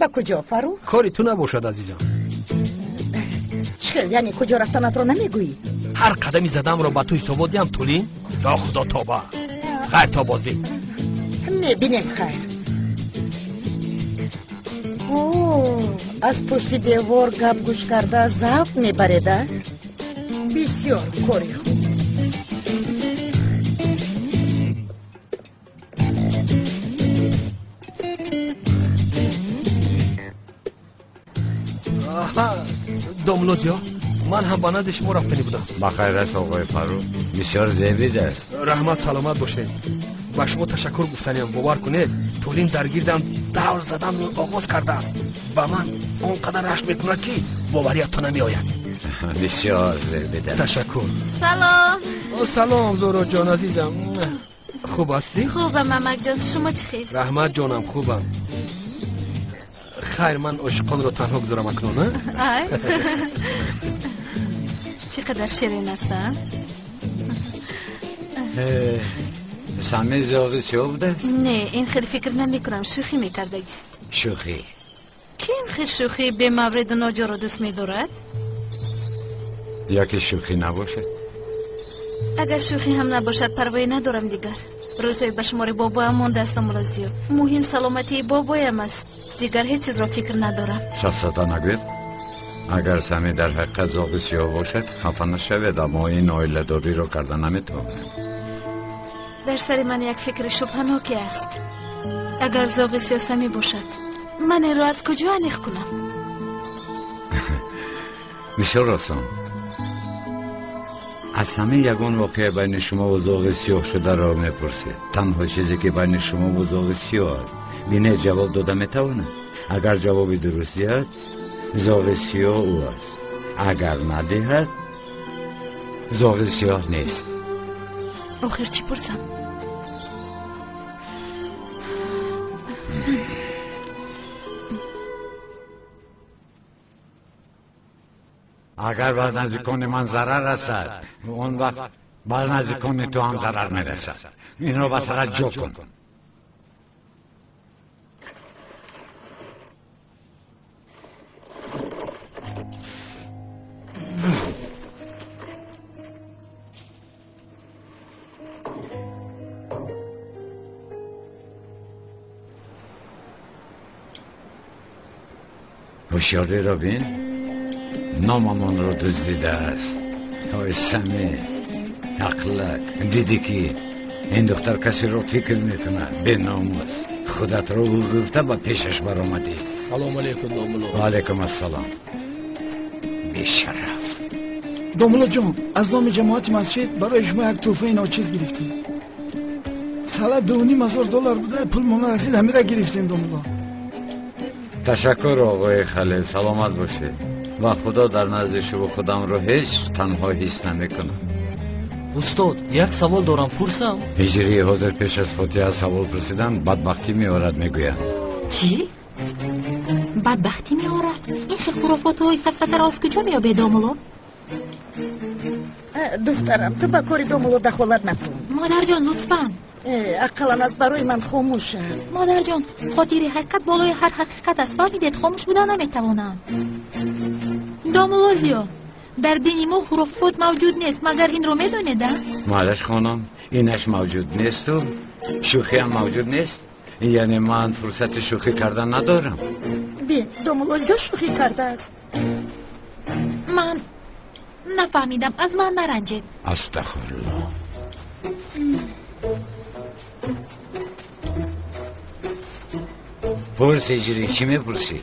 Ба куҷо, Фаррух? Кори ту набошад, азизам. Чӣ Чӣ хел, яъне куҷо рафтанатро намегӯӣ? Ҳар қадами задамро ба ту ҳисобот диҳам, Тулин? Ё худо, тоба. Хайр, то боздид. Мебинем, хайр. О, аз пушти девор гап гӯш карда завқ мебаред, а? Бисёр кори хуб. Домулло Зиё, ман ҳам ба назди шумо рафтанӣ будам. Ба хайр аст, оғои Фаррух, бисёр зебид аст. Раҳмат, саломат бошед. Ба шумо ташаккур гуфтаниям. Бовар кунед, Тулин дар гирдам давр заданро оғоз кардааст. Ба ман он қадар рашк мекунад, ки бовариятон намеояд. Бисёр зебид аст. Ташаккур. Салом. Салом, Зуҳроҷон азизам. Хуб ҳастӣ? Хубам, амакҷон, шумо чӣ хел? Раҳмат ҷонам, хубам. Хайр, ман ошиқонро танҳо гузорам акнун, а? Ай. Чӣ қадар ширин аст, а? Сами зоғи сиёҳ будааст? Не, ин хел фикр намекунам, шӯхӣ мекардагист. Шӯхӣ? Ки ин хел шӯхии бемавриду ноҷоро дӯст медорад? Яке шӯхӣ набошад? Агар шӯхӣ ҳам набошад, парвоӣ надорам дигар. Рӯзҳои ба шумори бобоям мондааст, домулло Зиё. Муҳим саломатии бобоям аст. Дигар ҳеҷ чизро фикр надорам. Сафсата нагӯед. Агар Сами дар ҳақиқат зоғи сиёҳ бошад, хафа нашавед, аммо ин оиладориро карда наметавонем. Дар сари ман як фикри шубҳаноке аст. Агар зоғи сиёҳ Сами бошад, ман инро аз куҷо аниқ кунам? Бисёр осон. Аз Сами ягон воқеа байни шумо ва зоғи сиёҳ шударо мепурсед. Танҳо чизе ки байни шумо ва зоғи сиёҳ аст. Бинед, ҷавоб дода метавонад. Агар ҷавоби дуруст диҳад, зоғи сиёҳ ӯ аст. Агар надиҳад, зоғи сиёҳ нест. Охир чӣ пурсам? Агар ба наздикони ман зарар расад, он вақт ба наздикони ту ҳам зарар мерасад. Инро ба сарат ҷо кун. Ҳушёриро бин, номамонро дуздидааст. Ой Сами, ақлак, дидӣ ки ин духтар касеро фикр мекунад, беномус. Худатро ӯ гуфта ба пешаш баромадӣ. Салому алейкум, домулло. Ва алейкум ассалом. Бешараф. Домулло ҷон, аз номи ҷамоати масҷид барои шумо як тӯҳфаи ночиз гирифтем. Сала $2,500 буда, пулмон расид, ҳамира гирифтем, домулло. Ташаккур, оғои Халил, саломат бошед. Ва худо дар назди шумо худамро ҳеҷ танҳо ҳис намекунам. Устод, як савол дорам, пурсам? Ҳиҷрии ҳозир пеш аз фотиҳа савол пурсидан бадбахтӣ меорад, мегӯянд. Чӣ? Бадбахтӣ меорад? Ин хел хурофотҳои сафсатаро аз куҷо меёбед, домулло? Духтарам, ту ба кори домулло дахолат накун. Модарҷон, лутфан. Ақаллан аз барои ман хомӯша. Модарҷон, хотири ҳақиқат болои ҳар ҳақиқат аст. Фаҳмидед, хомӯш буда наметавонам. Домулло Зиё, дар дини мо хурофот мавҷуд нест, магар инро медонед, а? Маълаш хонам, инаш мавҷуд несту шӯхиам мавҷуд нест. Яъне ман фурсати шӯхӣ кардан надорам. Бин, домулло Зиё шӯхӣ кардааст. Ман нафаҳмидам, аз ман наранҷед. Астағфируллоҳ. Пурс, ҳиҷрӣ, чӣ мепурсӣ?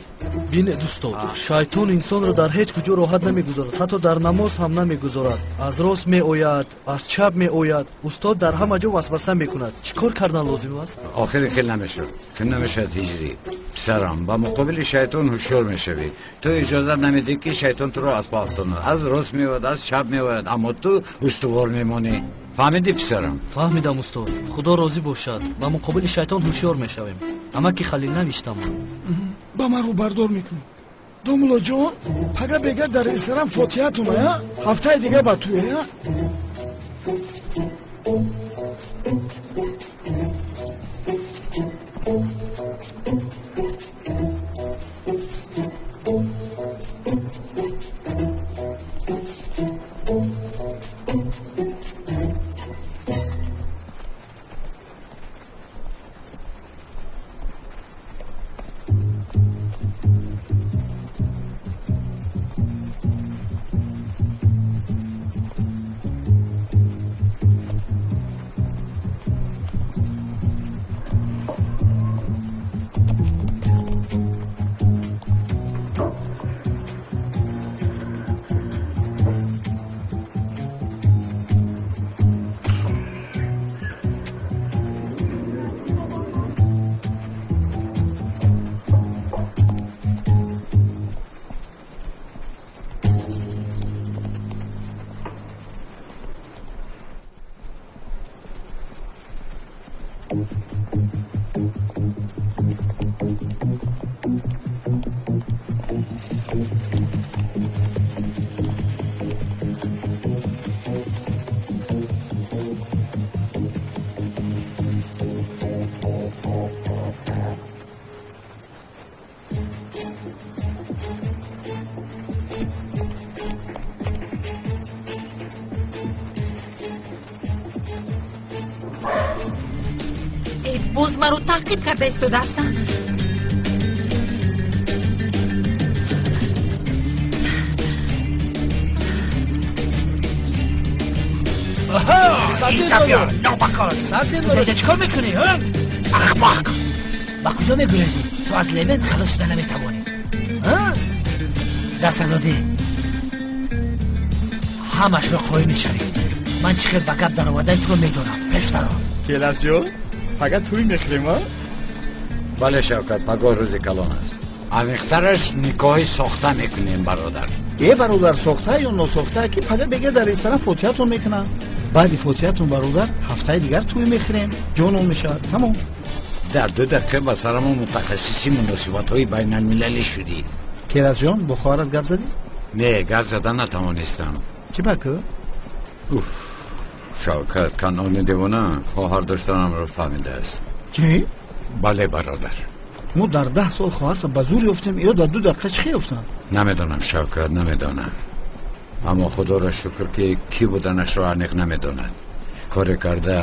Бинед, устод, шайтон инсонро дар ҳеҷ куҷо роҳат намегузорад, ҳатто дар намоз ҳам намегузорад. Аз рост меояд, аз чап меояд. Устод дар ҳама ҷо васваса мекунад. Чӣ кор кардан лозим аст? Охири хел намешавад. Хел намешавад, ҳиҷрӣ. Писарам, ба муқобили шайтон ҳушёр мешавӣ. Ту иҷозат намедиҳӣ, ки шайтон туро аз по афтонад. Аз рост меояд, аз чап меояд, аммо ту устувор мемонӣ. Фаҳмидӣ, писарам? Фаҳмидам, устод. Худо розӣ бошад. Ба муқобили шайтон ҳушёр мешавем. Амаки Халил навиштам. Ба ман рӯбардор мекунӣ. Домулло ҷон, пага бега дар ресторан фотиҳатум, а? Ҳафтаи дига ба туе, а? Боз маро таъқиб карда истодаастанд. Ту чӣ кор мекунӣ? Ахмақ! Ба куҷо мегурезӣ? Ту аз Левент халос шуда наметавонӣ. Дастатро деҳ. Ҳамашро қоим мешавӣ. Ман чӣ хел ба гап даровардани туро медонам. Пеш даро. Келасҷон, пага тӯй мехӯрем, а? Бале, Шавкат, пагоҳ рӯзи калон аст. Амиқтараш никоҳи сохта мекунем, бародар. Э, бародар, сохта ё носохта, ки пага бега дар ресторан фотиҳатон мекунам. Баъди фотиҳатон, бародар, ҳафтаи дигар тӯй мехӯрем. Ҷонон мешавад. Тамом. Дар 2 дақиқа ба сарамон мутахассиси муносибатҳои байналмилалӣ шудӣ. Келасҷон, бо хоҳарат гап задӣ? Не, гап зада натавонистам. Чӣ ба ку? Уф, Шавкат, Канони девона хоҳар доштанамро фаҳмидааст. Чӣ? Бале, бародар. Мо дар 10 сол хоҳарта ба зур ёфтем, ё дар 2 дақиқа чӣ ёфтанд? Намедонам, Шавкат, намедонам. Аммо худоро шукр, ки кӣ буданашро аниқ намедонад. Коре карда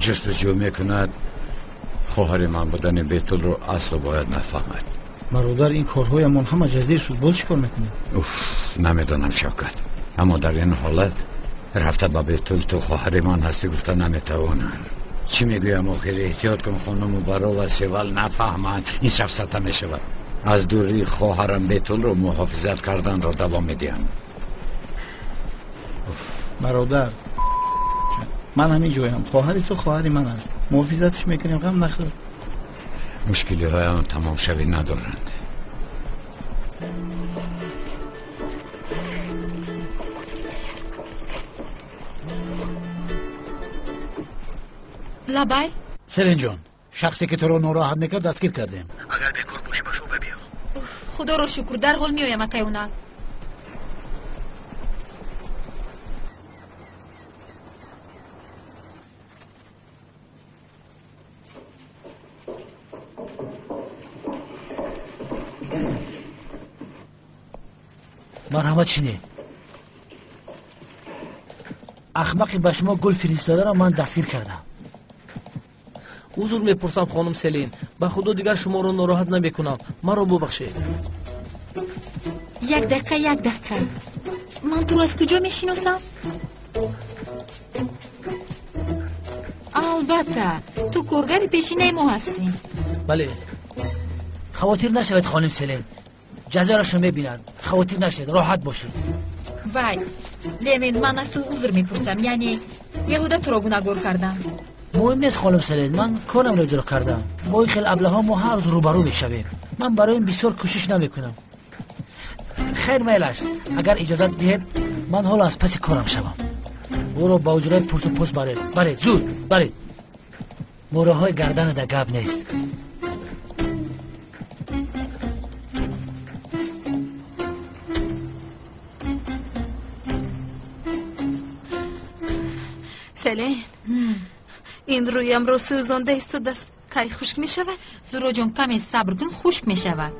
ҷустуҷӯ мекунад. Хоҳари ман будани Бетулро асло бояд нафаҳмад. Бародар, ин корҳоямон ҳама ҷазир шуд. Боз чӣ кор мекунем? Уф, намедонам, Шавкат. Аммо дар ин ҳолат рафта ба Бетул ту хоҳари ман ҳастӣ гуфта наметавонам. Чӣ мегӯям охир? Эҳтиёт кун, хонуму баро ва Севал нафаҳманд. Ин сафсата мешавад. Аз дурии хоҳарам Бетулро муҳофизат карданро давом медиҳам. Бародар, ман ҳамин ҷоям. Хоҳари ту хоҳари ман аст. Муҳофизатш мекунем, ғам нахӯр. Мушкилиҳоям тамомшавӣ надоранд. Лабай? Селинҷон, шахсе ки туро нороҳат мекард дастгир кардем. Агар бекор бошӣ ба шӯъба биё. Худоро шукр, дарҳол меоям, акай Унал. Марҳамат, шинед. Ахмақи ба шумо гул фиристодаро ман дастгир кардам. Узр мепурсам, хонум Селин. Ба худо дигар шуморо нороҳат намекунам. Маро бубахшед. Як дақиқа, як дақиқа. Ман туро аз куҷо мешиносам? Албатта, ту коргари пешинаи мо ҳастӣ. Бале. Хавотир нашавед, хонум Селин. Ҷазояшро мебинанд. Хавотир нашавед, роҳат бошед. Вай, Левин, ман аз ту узр мепурсам. Яъне беҳуда туро гунаҳгор кардам. Муҳим нест, хонум Селин, ман корамро иҷро кардам. Бо ин хел аблаҳо мо ҳар рӯз рӯбарӯ мешавем. Ман барои ин бисёр кӯшиш намекунам. Хайр, майл аст. Агар иҷозат диҳед, ман ҳоло аз паси корам шавам. Ӯро ба ҳуҷраи пурсу пӯст баред. Баред, зуд, баред. Мӯраҳои гарданада гап нест. Селин, ин рӯямро сӯзонда истодааст. Кай хушк мешавад? Зуроҷон, каме сабр кун, хушк мешавад.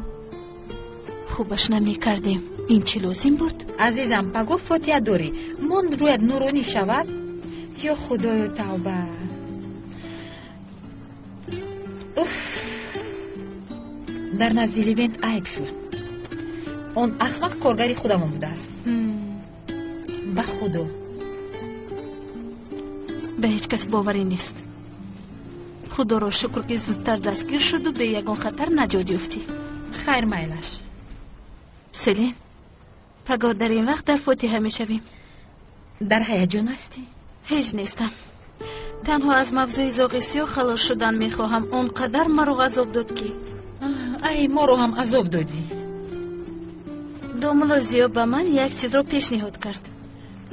Хубаш намекардем. Ин чӣ лозим буд? Азизам, пагоҳ фотиҳа дорӣ. Мон рӯят нуронӣ шавад? Ё худоё, тавба. Уф, дар назди Левент айб шуд. Он ахмақ коргари худамон будааст. Ба худо. Ба ҳеҷ кас боварӣ нест. Худоро шукр, ки зудтар дастгир шуду бе ягон хатар наҷот ёфтӣ. Хайр, майлаш. Селин, пагоҳ дар ин вақт дар фотиҳа мешавем. Дар ҳаяҷон ҳастӣ? Ҳеҷ нестам. Танҳо аз мавзӯи зоғи сиёҳ халос шудан мехоҳам. Он қадар маро ғазоб дод, ки ай, моро ҳам азоб додӣ. Домулло Зиё ба ман як чизро пешниҳод кард.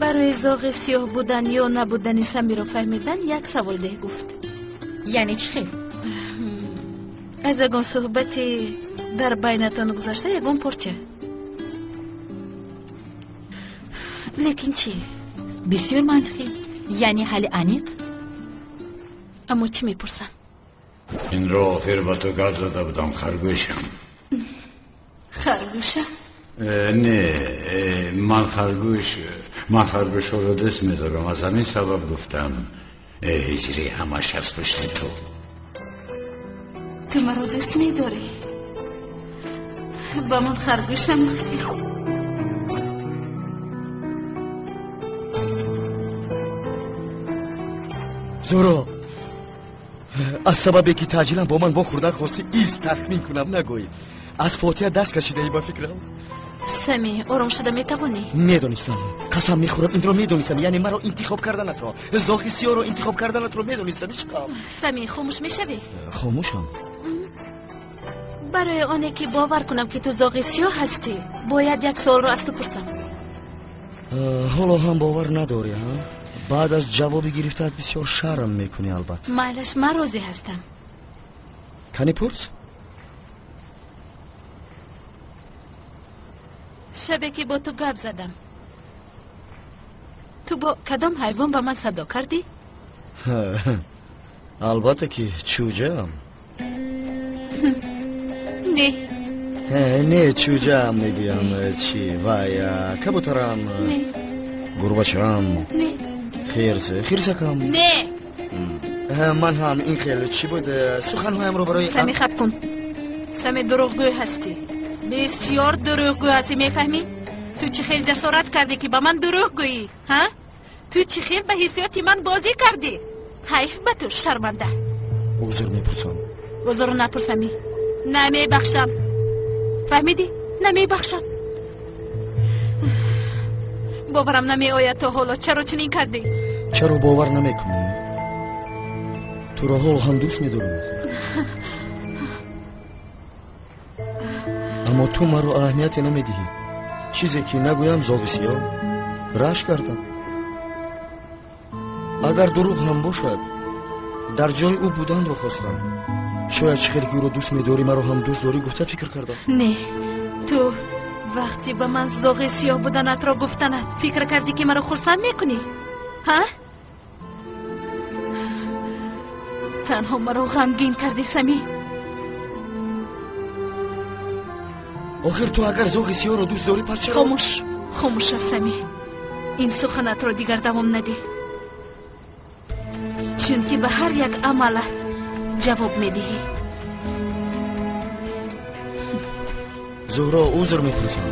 Барои зоғи сиёҳ будан ё набудани Самиро фаҳмидан як савол деҳ, гуфт. Яъне чӣ хел? Аз ягон суҳбати дар байнатон гузашта ягон порча. Лекин чӣ? Бисёр мантиқӣ, яъне ҳалли аниқ. Аммо чӣ мепурсам? Инро охир ба ту гап зада будам, харгӯшам. Харгӯша? Не, ман харгӯш, ман харгӯшҳоро дӯст медорам, аз ҳамин сабаб гуфтам. Ҳиҷрӣ ҳамаш аз пушти ту. Ту маро дӯст медорӣ? Ба ман харгӯшам гуфтӣ? Зуро, аз сабабе ки таъҷилан бо ман вохӯрдан хостӣ, ист тахмин кунам, нагӯй. Аз Фотиҳа даст кашидаӣ ба фикрам. Сами, ором шуда метавонӣ? Медонистам, қасам мехӯрам, инро медонистам. Яъне маро интихоб карданатро, зоғи сиёҳро интихоб карданатро медонистам, ишқам. Сами, хомӯш мешавӣ? Хомӯшам. Барои оне ки бовар кунам ки ту зоғи сиёҳ ҳастӣ, бояд як суолро аз ту пурсам. Ҳоло ҳам бовар надорӣ, ҳа? Баъд аз ҷавоби гирифтаат бисёр шарм мекунӣ, албатта. Майлаш, ман розӣ ҳастам. Кани пурс? Шабе ки бо ту гап задам, ту бо кадом ҳайвон ба ман садо кардӣ? Албатта ки чӯҷаам. Не. Не, чӯҷаам мегӯям. Чӣ? Вай, кабутарам. Не. Гурбачаам. Не. Хирс, хирсакам. Не. Ман ҳам ин хел чӣ буд, суханҳоямро барои Сами, хаб кун. Сами, дурӯғгӯй ҳастӣ. Бисёр дурӯғгӯй ҳастӣ, мефаҳмӣ? Ту чӣ хел ҷасорат кардӣ ки ба ман дурӯғ гӯӣ, ҳа? Ту чӣ хел ба ҳиссиёти ман бозӣ кардӣ? Ҳайф ба ту, шарманда. Узр мепурсам. Узр напурсами. Намебахшам. Фаҳмидӣ? Намебахшам. Боварам намеояд то ҳоло. Чаро чунин кардӣ? Чаро бовар намекунӣ? Туро ҳоло ҳам дӯст медорам. Аммо ту маро аҳамияте намедиҳӣ. Чизе ки нагӯям, зоғи сиёҳ, рашк кардам. Агар дурӯғ ҳам бошад, дар ҷои ӯ буданро хостам. Шояд чӣ хеле ки ӯро дӯст медорӣ, маро ҳам дӯст дорӣ гуфта фикр кардам. Не, ту вақте ба ман зоғи сиёҳ буданатро гуфтанат, фикр кардӣ ки маро хурсанд мекунӣ? Ҳа? Танҳо маро ғамгин кардӣ, Сами. Охир ту агар зоғи сиёҳро дӯст дорӣ, пас чаро? Хомӯш, хомӯш шав, Сами. Ин суханатро дигар давом надеҳ, чунки ба ҳар як амалат ҷавоб медиҳӣ. Зуҳро, узр мепурсам.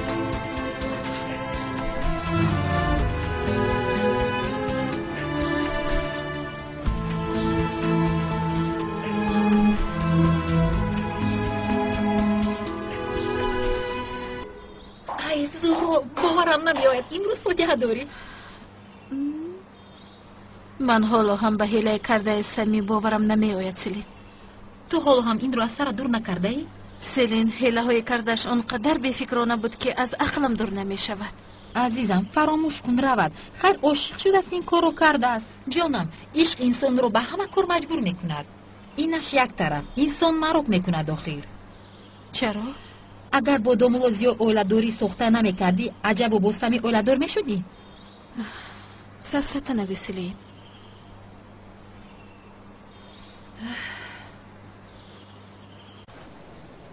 Ай, Зуҳро, боварам намеояд, имрӯз фотиҳа дорӣ. Ман ҳоло ҳам ба ҳилаи кардаи Сами боварам намеояд, Селин. Ту ҳоло ҳам инро аз сара дур накардаӣ? Селин, ҳилаҳои кардааш он қадар бефикрона буд, ки аз ақлам дур намешавад. Азизам, фаромӯш кун, равад. Хайр, ошиқ шудааст, ин корро кардааст. Ҷонам, ишқ инсонро ба ҳама кор маҷбур мекунад. Инаш як тараф, инсон марок мекунад охир. Чаро? Агар бо домулло Зиё оиладорӣ сохта намекардӣ, аҷабо бо Сами оиладор мешудӣ? Сафсата нагӯ, Селин.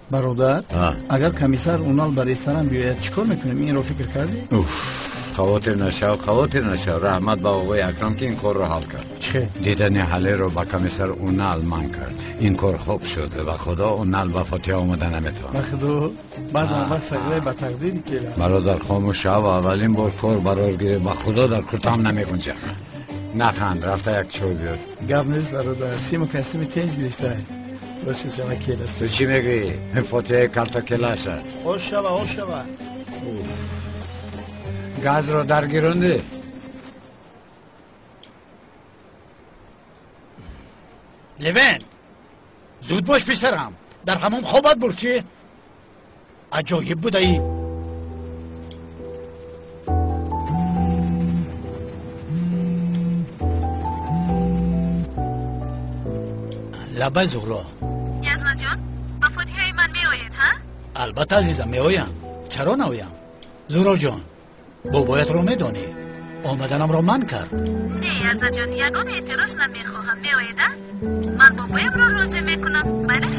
Бародар, агар комиссар Унал ба ресторан биёяд, чӣ кор мекунем? Инро фикр кардӣ? Уф, хавотир нашав, хавотир нашав. Раҳмат ба оғои Акрам, ки ин корро ҳал кард. Чӣ? Дидани ҳалеро ба комиссар Унал ман кард. Ин кор хуб шуд. Ба худо, Унал ба Фотиҳа омада наметавонад. Ба худо, баъзан вақт сағирае ба тақдири келаст. Бародар, хомӯш шав. Аввалин бор кор барор гирифт. Ба худо, дар куртам намегунҷам. Наханд, рафта як чой биёр. Гап нест, бародар, шиму касими тенҷ гирифтай. Бошед, шава келаст. Ту чӣ мегӯӣ? Фотиҳаи калта келаш аст. Ош шава, ош шава. Газро даргирондӣ? Левент, зуд бош, писарам. Дар ҳамом хобат бурд, чӣ? Аҷоиб будаӣ. Лабай Зуҳро. Язнаҷон, ба фотиҳаи ман меоед, ҳа? Албатта, азизам, меоям. Чаро наоям? Зуҳроҷон, бобоятро медонӣ, омаданамро манъ кард. Не, Язнаҷон, ягон эътироз намехоҳам. Меоед, а? Ман бобоямро розӣ мекунам. Майлаш?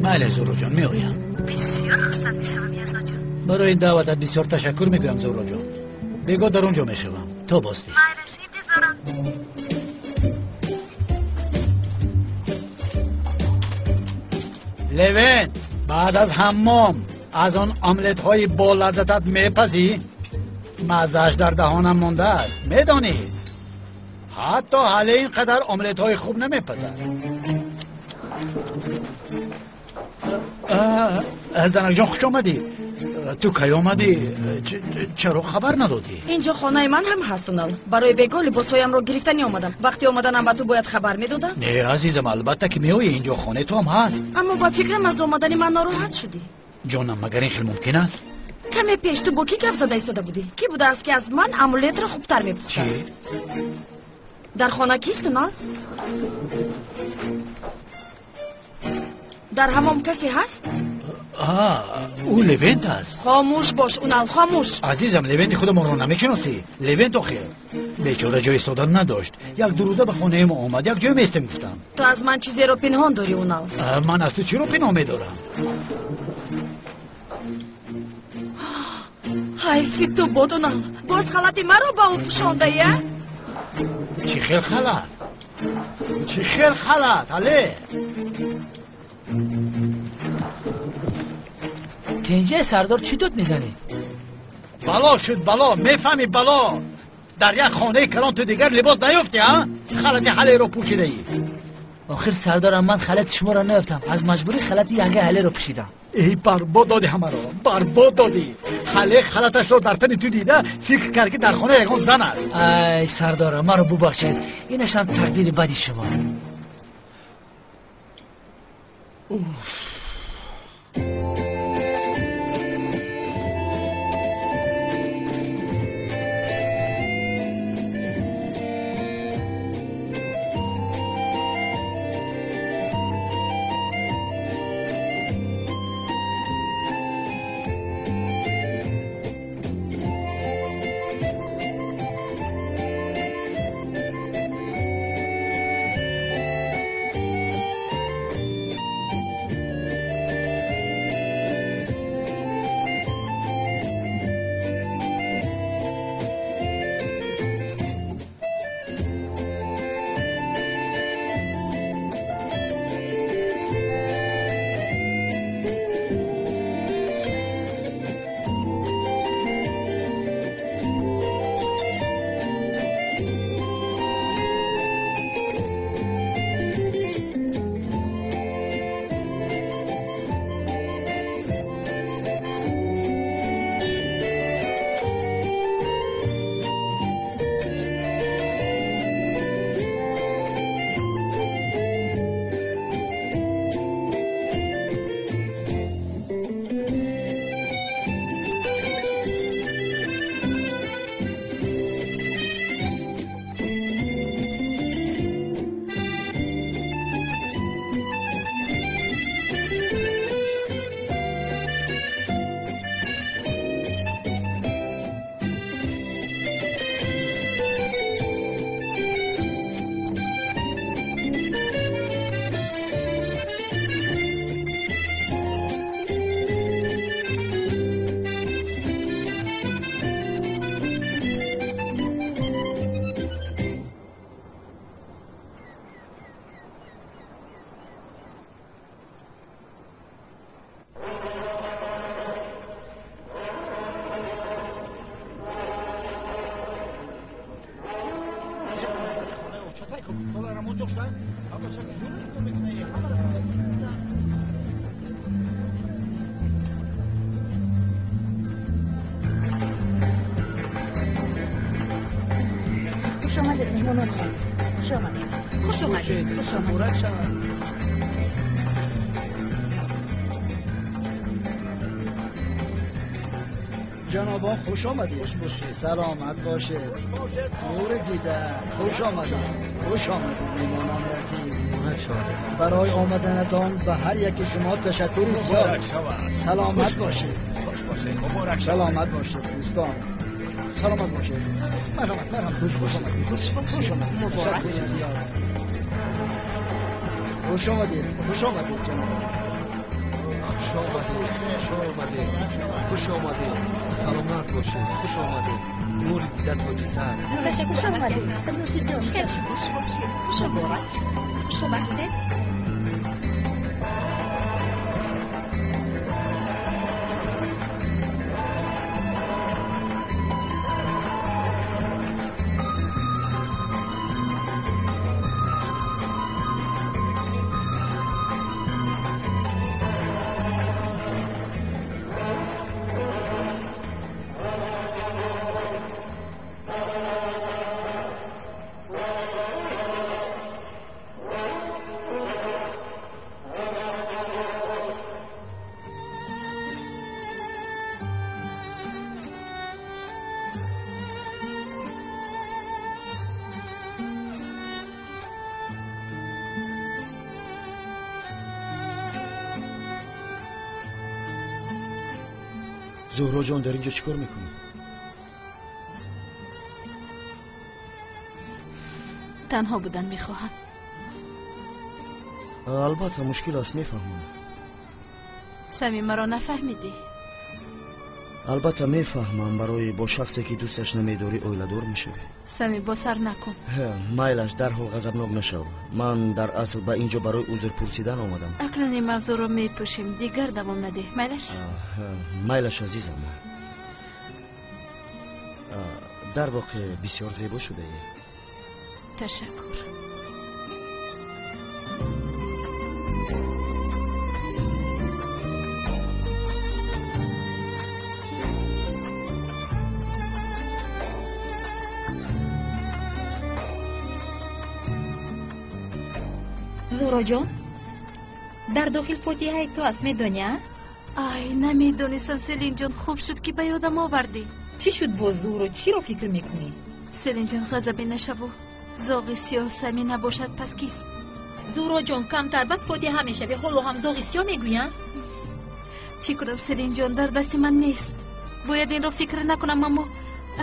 Майли, Зуҳроҷон, меоям. Бисёр хурсанд мешавам, Язнаҷон. Барои ин даъватат бисёр ташаккур мегӯям, Зуҳроҷон. Бегоҳ дар он ҷо мешавам. То боздид. Майлаш, интизорам. Левент, баъд аз ҳаммом аз он омлетҳои болаззатат мепазӣ? Маззааш дар даҳонам мондааст, медонӣ? Ҳатто ҳале ин қадар омлетҳои хуб намепазад. Занакҷон, хуш омадӣ. Ту кай омадӣ? Чаро хабар надодӣ? Инҷо хонаи ман ҳам ҳаст, Унал. Барои бегоҳ либосҳоямро гирифтанӣ омадам. Вақти омаданам ба ту бояд хабар медодам? Не, азизам, албатта ки меоӣ, инҷо хонаи ту ҳам ҳаст. Аммо ба фикрам аз омадани ман нороҳат шудӣ. Ҷонам, магар ин хел мумкин аст? Каме пеш ту бо кӣ гап зада истода будӣ? Кӣ будааст, ки аз ман амулетро хубтар мепухтааст? Дар хона кист, Унал? Дар ҳамом касе ҳаст? Ӯ Левент аст. Хомӯш бош, Унал, хомӯш. Азизам, Левенти худамонро намешиносӣ? Левент охир бечора ҷои истодан надошт. Як ду рӯза ба хонаи мо омад, як ҷой меистем гуфтам. Ту аз ман чизеро пинҳон дорӣ, Унал. Ман аз ту чиро пинҳон медорам? Ҳайфи ту бод, Унал. Боз халати маро ба ӯ пӯшондаӣ, а? Чӣ хел халат? Чӣ хел халат, ҳале? Тенҷаи сардор чӣ дод мезанӣ? Бало шуд, бало, мефаҳмӣ, бало. Дар як хонаи калон ту дигар либос наёфтӣ, а? Халати ҳалеро пӯшидаӣ. Охир сардорам, ман халати шуморо наёфтам. Аз маҷбурӣ халати янгаи ҳалеро пӯшидам. Эй, барбод додӣ ҳамаро, барбод додӣ. Ҳале халаташро дар тани ту дида фикр кард, ки дар хона ягон зан аст. Ай, сардорам, маро бубахшед. Инашам тақдири бади шумо. Уф. Хуш омадед, меҳмонони азиз. Хуш омадед. Хуш омадед. Хуш омадед. Ҷанобо, хуш омадед. Хуш бошед. Саломат бошед. Хуш бошед. Нури дида. Хуш омадед. Хуш омадед, меҳмонони азиз. Хуш омадед. Барои омаданатон ба ҳар яки шумо ташаккури зиёд. Саломат бошед. Хуш бошед. Муборак шавад. Саломат бошед дӯстон. Саломат бошед. Марҳамат, марҳамат. Хуш бошед. Хуш бошед. Муборак шавад. Хуш омадед. Хуш омадед ҷаноб. Хуш омадед. Хуш омадед. Хуш омадед. Саломат бошед. Хуш омадед. Нури дида тоҷи сар. Ташаккур омадед. Нӯшиҷон. Хеле хуш бошед. Хуш муборак. Хуш омадед. Зуҳро ҷон, дар инҷо чӣ кор мекунӣ? Танҳо будан мехоҳам. Албатта мушкил аст, мефаҳмам. Сами, маро нафаҳмидӣ? Албатта мефаҳмам, барои бо шахсе ки дӯсташ намедорӣ оиладор мешавӣ. Сами, босар накун. Майлаш, дарҳол ғазабнок нашав. Ман дар асл ба инҷо барои узр пурсидан омадам. Акнун ин мавзӯъро мепӯшем, дигар давом надеҳ. Майлаш? Майлаш, азизам. Дар воқеъ бисёр зебо шудаӣ. Ташаккур. Зуҳроҷон, дар дохил фотиҳаи ту аст, медонӣ, а? Ай, намедонистам, Селинҷон, хуб шуд ки ба ёдам овардӣ. Чӣ шуд боз, Зуҳро? Чиро фикр мекунӣ? Селинҷон, ғазабӣ нашаву. Зоғи сиёҳ Сами набошад, пас кист? Зуҳроҷон, камтар баъд фотиҳа мешавӣ, ҳоло ҳам зоғи сиёҳ мегӯянд? Чӣ кунам, Селинҷон, дар дасти ман нест. Бояд инро фикр накунам, аммо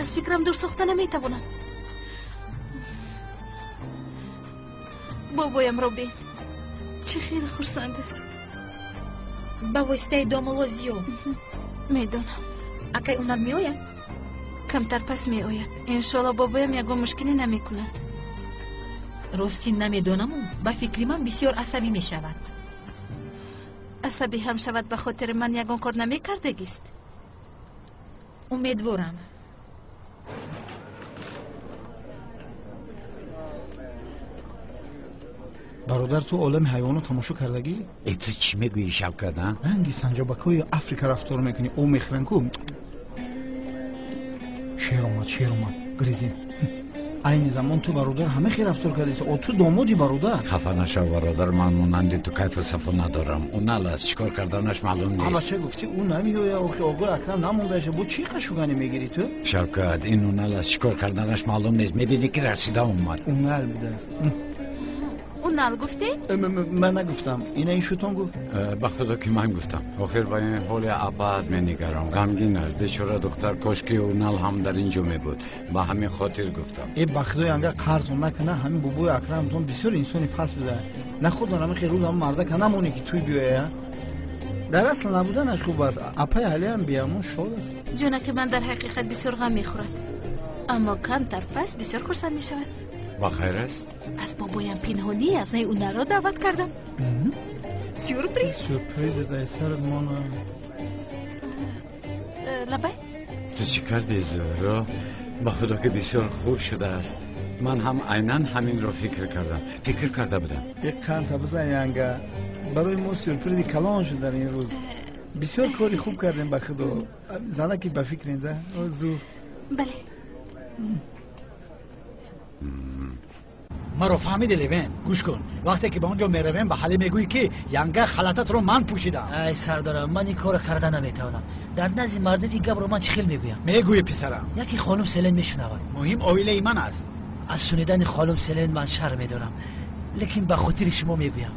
аз фикрам дур сохта наметавонам. Бобоямро бин, чӣ хеле хурсанд аст. Ба воситаи домулло Зиё. Медонам. Акай унар меояд? Камтар пас меояд. Иншоалло бобоям ягон мушкиле намекунад. Рости намедонаму, ба фикри ман бисёр асабӣ мешавад. Асабӣ ҳам шавад, ба хотири ман ягон кор намекардагист. Умедворам. Бародар, ту олами ҳайвонот тамошо кардагӣ? Э, ту чӣ мегӯӣ, Шавкат, а? Ранги санҷобакҳои Африка рафтор мекунӣ, об мехӯранд ку. Шер омад, шер омад, гризин. Айни замон ту, бародар, ҳама хел рафтор кардӣ. О, ту домоди, бародар. Хафа нашав, бародар, ман монанди ту кайфу сафо надорам. Ӯ нал аст, чӣ кор карданаш маълум нест. Аба, ча гуфтӣ, ӯ намеояд, охи оғои Акрам намондаша. Бо чӣ қашуганӣ мегирӣ ту? Шавкат, ин ӯ нал аст, чӣ кор карданаш маълум нест. Мебинӣ ки расида омад. Ӯ нал будааст. Унал гуфтед? Ман нагуфтам. Ина ин шутон гуфт. Ба худо ки ман гуфтам. Охир ба ин ҳоли абад менигарам. Ғамгин аст. Бечора духтар, кошки Унал ҳам дар ин ҷо мебуд. Ба ҳамин хотир гуфтам. Э, ба худои анга қарзон накана, ҳамин бобои Акрамтон бисёр инсони паст буда. Нахудон ҳамин хел рӯз ҳам мардака намонӣ ки туй биёя. Дар асл набуданаш хуб аст. Апаи Ҳалиам биямон шод аст. Ҷонаки ман дар ҳақиқат бисёр ғам мехӯрад. Аммо камтар пас бисёр хурсанд мешавад. Ба хайр аст? Аз бобоям пинҳонӣ аз наи унаро даъват кардам. Сюрприз. Сюрприз дай сарат мона. Лабай? Ту чӣ кардӣ, Зуҳро? Ба худо ки бисёр хуб шудааст. Ман ҳам айнан ҳаминро фикр кардам. Фикр карда будам. Як қанта бизан, янга. Барои мо сюрпризи калон шуд дар ин рӯз. Бисёр кори хуб кардем, ба худо. Занаки ба фикрен да? Зур. Бале. Маро фаҳмиди, Левен? Гӯш кун, вақте ки ба он ҷо меравем, ба Ҳалӣ мегӯӣ ки янга халататро ман пӯшидам. Ай сардорам, ман ин корро карда наметавонам. Дар назди мардум ин гапро ман чӣ хел мегӯям? Мегӯӣ, писарам. Яке хонум Селен мешунавад. Муҳим оилаи ман аст. Аз шунидани хонум Селен ман шарм медорам. Лекин ба хотири шумо мегӯям.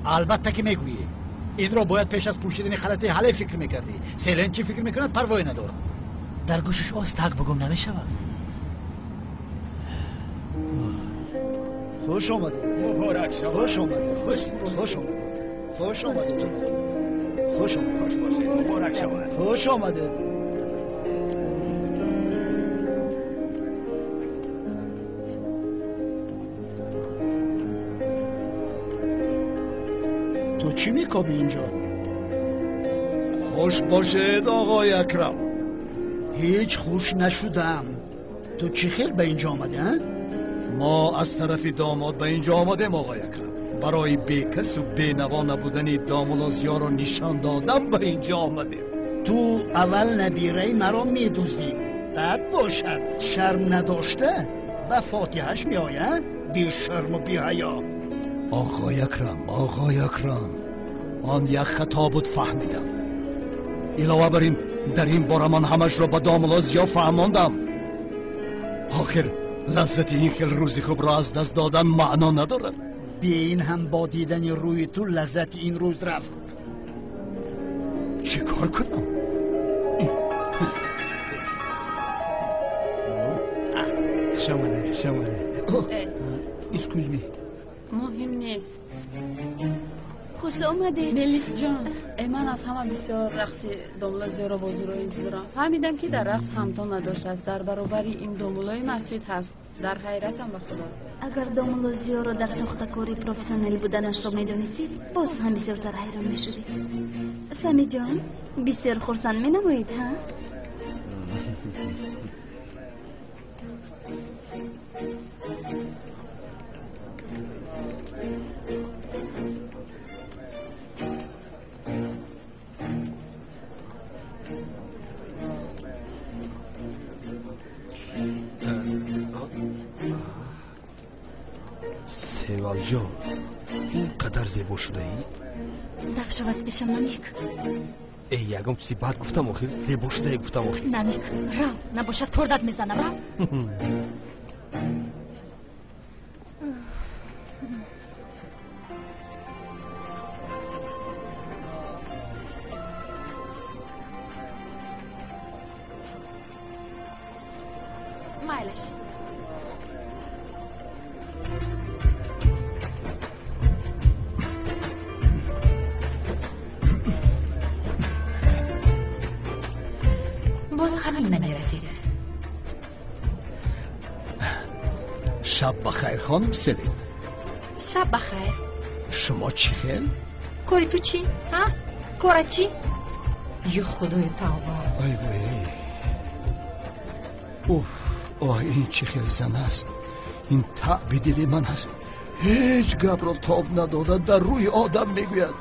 Албатта ки мегӯӣ. Инро бояд пеш аз пӯшидани халати ҳале фикр мекардӣ. Селен чӣ фикр мекунад, парвое надорам. Дар гӯшаш оз так бигӯм намешавад. Хуш омадед. Муборак шавад. Хуш омадед. Хуш омадед. Хуш омадед. Хуш омадед. Хуш бошед. Муборак шавад. Хуш омадед. Ту чӣ мекобӣ инҷо? Хуш бошед, оғои Акрам. Ҳеҷ хуш нашудам. Ту чӣ хел ба инҷо омадӣ, а? Мо аз тарафи домод ба инҷо омадем, оғои Акрам. Барои бекасу бенаво набудани домулло Зиёро нишон додан ба инҷо омадем. Ту аввал набираи маро медуздӣ, баъд бошад шарм надошта ба фотиҳаш меояд, бешарму беҳаё. Оғои Акрам, оғои Акрам, он як хато буд, фаҳмидам. Илова бар ин, дар ин бора ман ҳамашро ба домулло Зиё фаҳмондам. Охир лаззати ин хел рӯзи хубро аз даст додан маъно надорад. Бе ин ҳам бо дидани рӯи ту лаззати ин рӯз рафт. Чӣ кор кунам? Хуш омадед, хуш омадед. Excuse me. Муҳим нест. Хуш омадед. Мелисҷон, ман аз ҳама бисёр рақси домулло Зиёро бо Зуҳро интизорам. Фаҳмидам, ки дар рақс ҳамто надоштааст. Дар баробари ин домуллои масҷид ҳаст. Дар ҳайратам, ба худо. Агар домулло Зиёро дар сохтакори профессионал буданашро медонистед, боз ҳам бисёртар ҳайрон мешудед. Самиҷон, бисёр хурсанд менамоед, ҳа? Севалҷон, ин қадар зебо шудаӣ? Даф шав аз пешам, Намик. Эй, ягон чизи бад гуфтам охир? Зебо шудаӣ гуфтам охир. Намик, рав, набошад кордат мезанам, рав. Майлаш. Боз ҳамин намерасид. Шаб ба хайр, хонум Селин. Шаб ба хайр. Шумо чӣ хел? Кори ту чӣ, ҳа? Корат чӣ? Ё худои тавба! Ай вой! Уф, оҳ, ин чӣ хел зан аст? Ин таъби дили ман аст. Ҳеҷ гапро тоб надода дар рӯи одам мегӯяд.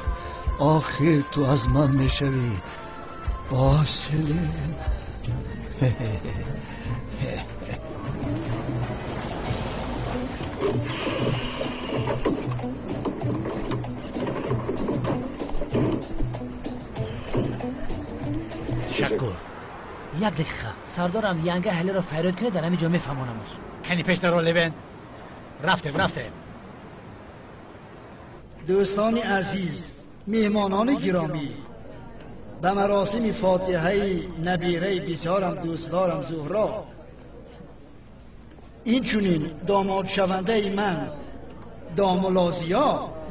Охир ту аз ман мешавӣ. Оҳ, Селин. Ташаккур. Як дақиқа, сардорам янга ҳалиро фарёд кунед, дар ҳамин ҷо мефаҳмонамаш. Кани пештаро, Левен. Рафтем, рафтем. Дӯстони азиз, меҳмонони гиромӣ, ба маросими фотиҳаи набираи бисёрам дӯстдорам Зуҳро, инчунин домодшавандаи ман домулло Зиё,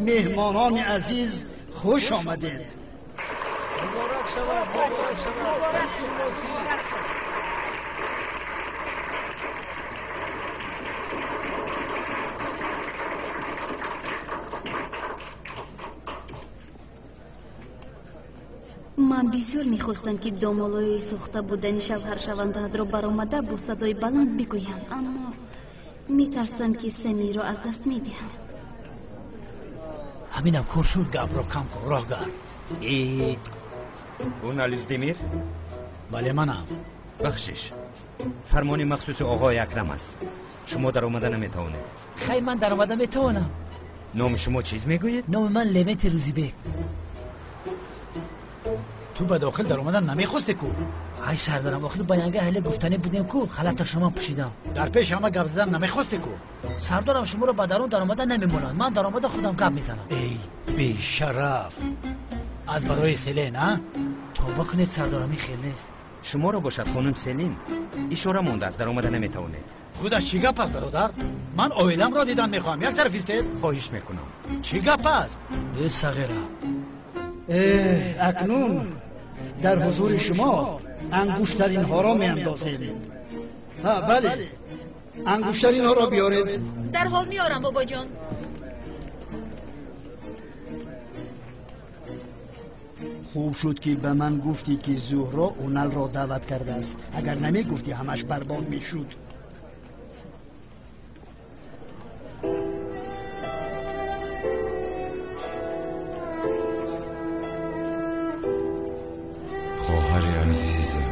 меҳмонони азиз, хуш омадед. Муборак шавад, муборак шавад. Муборак шавад. Ман бисёр мехостам, ки домуллои сохта будани шавҳаршавандаатро баромада бо садои баланд бигӯям, аммо метарсам, ки Самиро аз даст медиҳам. Ҳаминам кор шуд. Гапро кам кун, роҳгард. Унал Уздемир? Бале, манам. Бахшиш, фармони махсуси оғои Акрам аст. Шумо даромада наметавонед. Хай, ман даромада метавонам. Номи шумо чиз мегӯед? Номи ман Левенти Рӯзибек. Ту ба дохил даромадан намехосте ку? Ай сардарам, охир ба янга ҳале гуфтанӣ будем ку, халата шумо пӯшидам. Дар пеш ҳама гап задан намехосте ку? Сардорам шуморо ба дарун даромада намемонанд. Ман даромада худам гап мезанам. Эй бешараф, аз барои Селин, а? Тавба кунед сардорам, ин хел нест. Шуморо бошад хонум Селин ишора мондааст, даромада наметавонед. Худаш чӣ гап аст бародар? Ман оиламро дидан мехоҳам. Як тараф истед. Хоҳиш мекунам. Чӣ гап аст? Э сағира. Акнун дар ҳузури шумо ангуштаринҳоро меандозем. Ҳа, бале, ангуштаринҳоро биёред. Дар ҳол меорам бобоҷон. Хуб шуд ки ба ман гуфтӣ ки Зуҳро Уналро даъват кардааст. Агар намегуфтӣ ҳамаш барбод мешуд. Хоҳари азизам,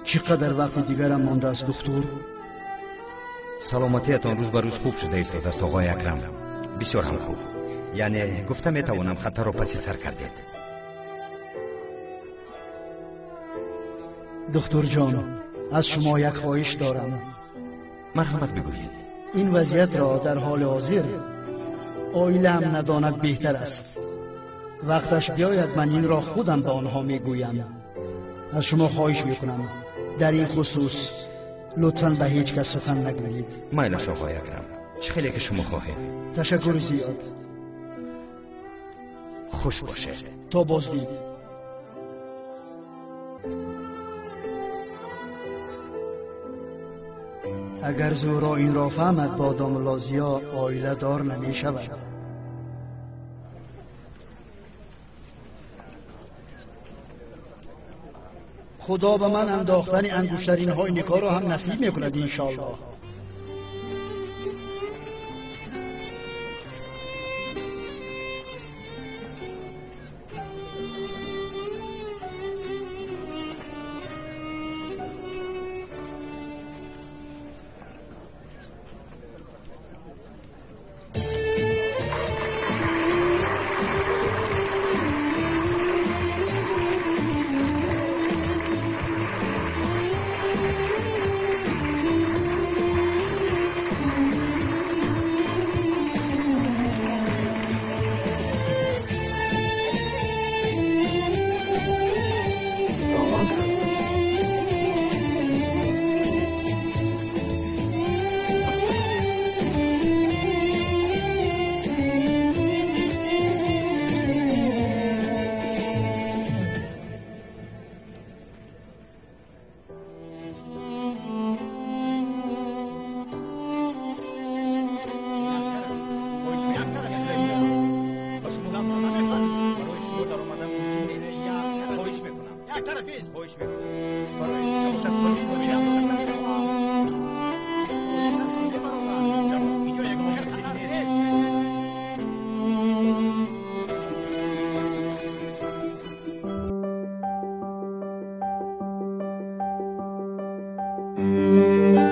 чӣ қадар вақти дигарам мондааст духтур? Саломатиятон рӯз ба рӯз хуб шуда истодааст оғои Акрам. Бисёр ҳам хуб. Яъне гуфта метавонам хатарро паси сар кардед. Духтурҷон, аз шумо як хоҳиш дорам. Марҳамат, бигӯед. Ин вазъиятро дар ҳоли ҳозир оилаам надонад беҳтар аст. Вақташ биёяд ман инро худам ба онҳо мегӯям. Аз шумо хоҳиш мекунам дар ин хусус лутфан ба ҳеҷ кас сухан нагӯед. Майлаш оғои Акрам, чӣ хеле ки шумо хоҳед. Ташаккури зиёд. Хуш бошед. То боздид. Агар Зуҳро инро фаҳмад, бо домулло Зиё оиладор намешавад. Худо ба ман андохтани ангуштаринҳои никоҳро ҳам насиб мекунад иншоаллоҳ. Thank you.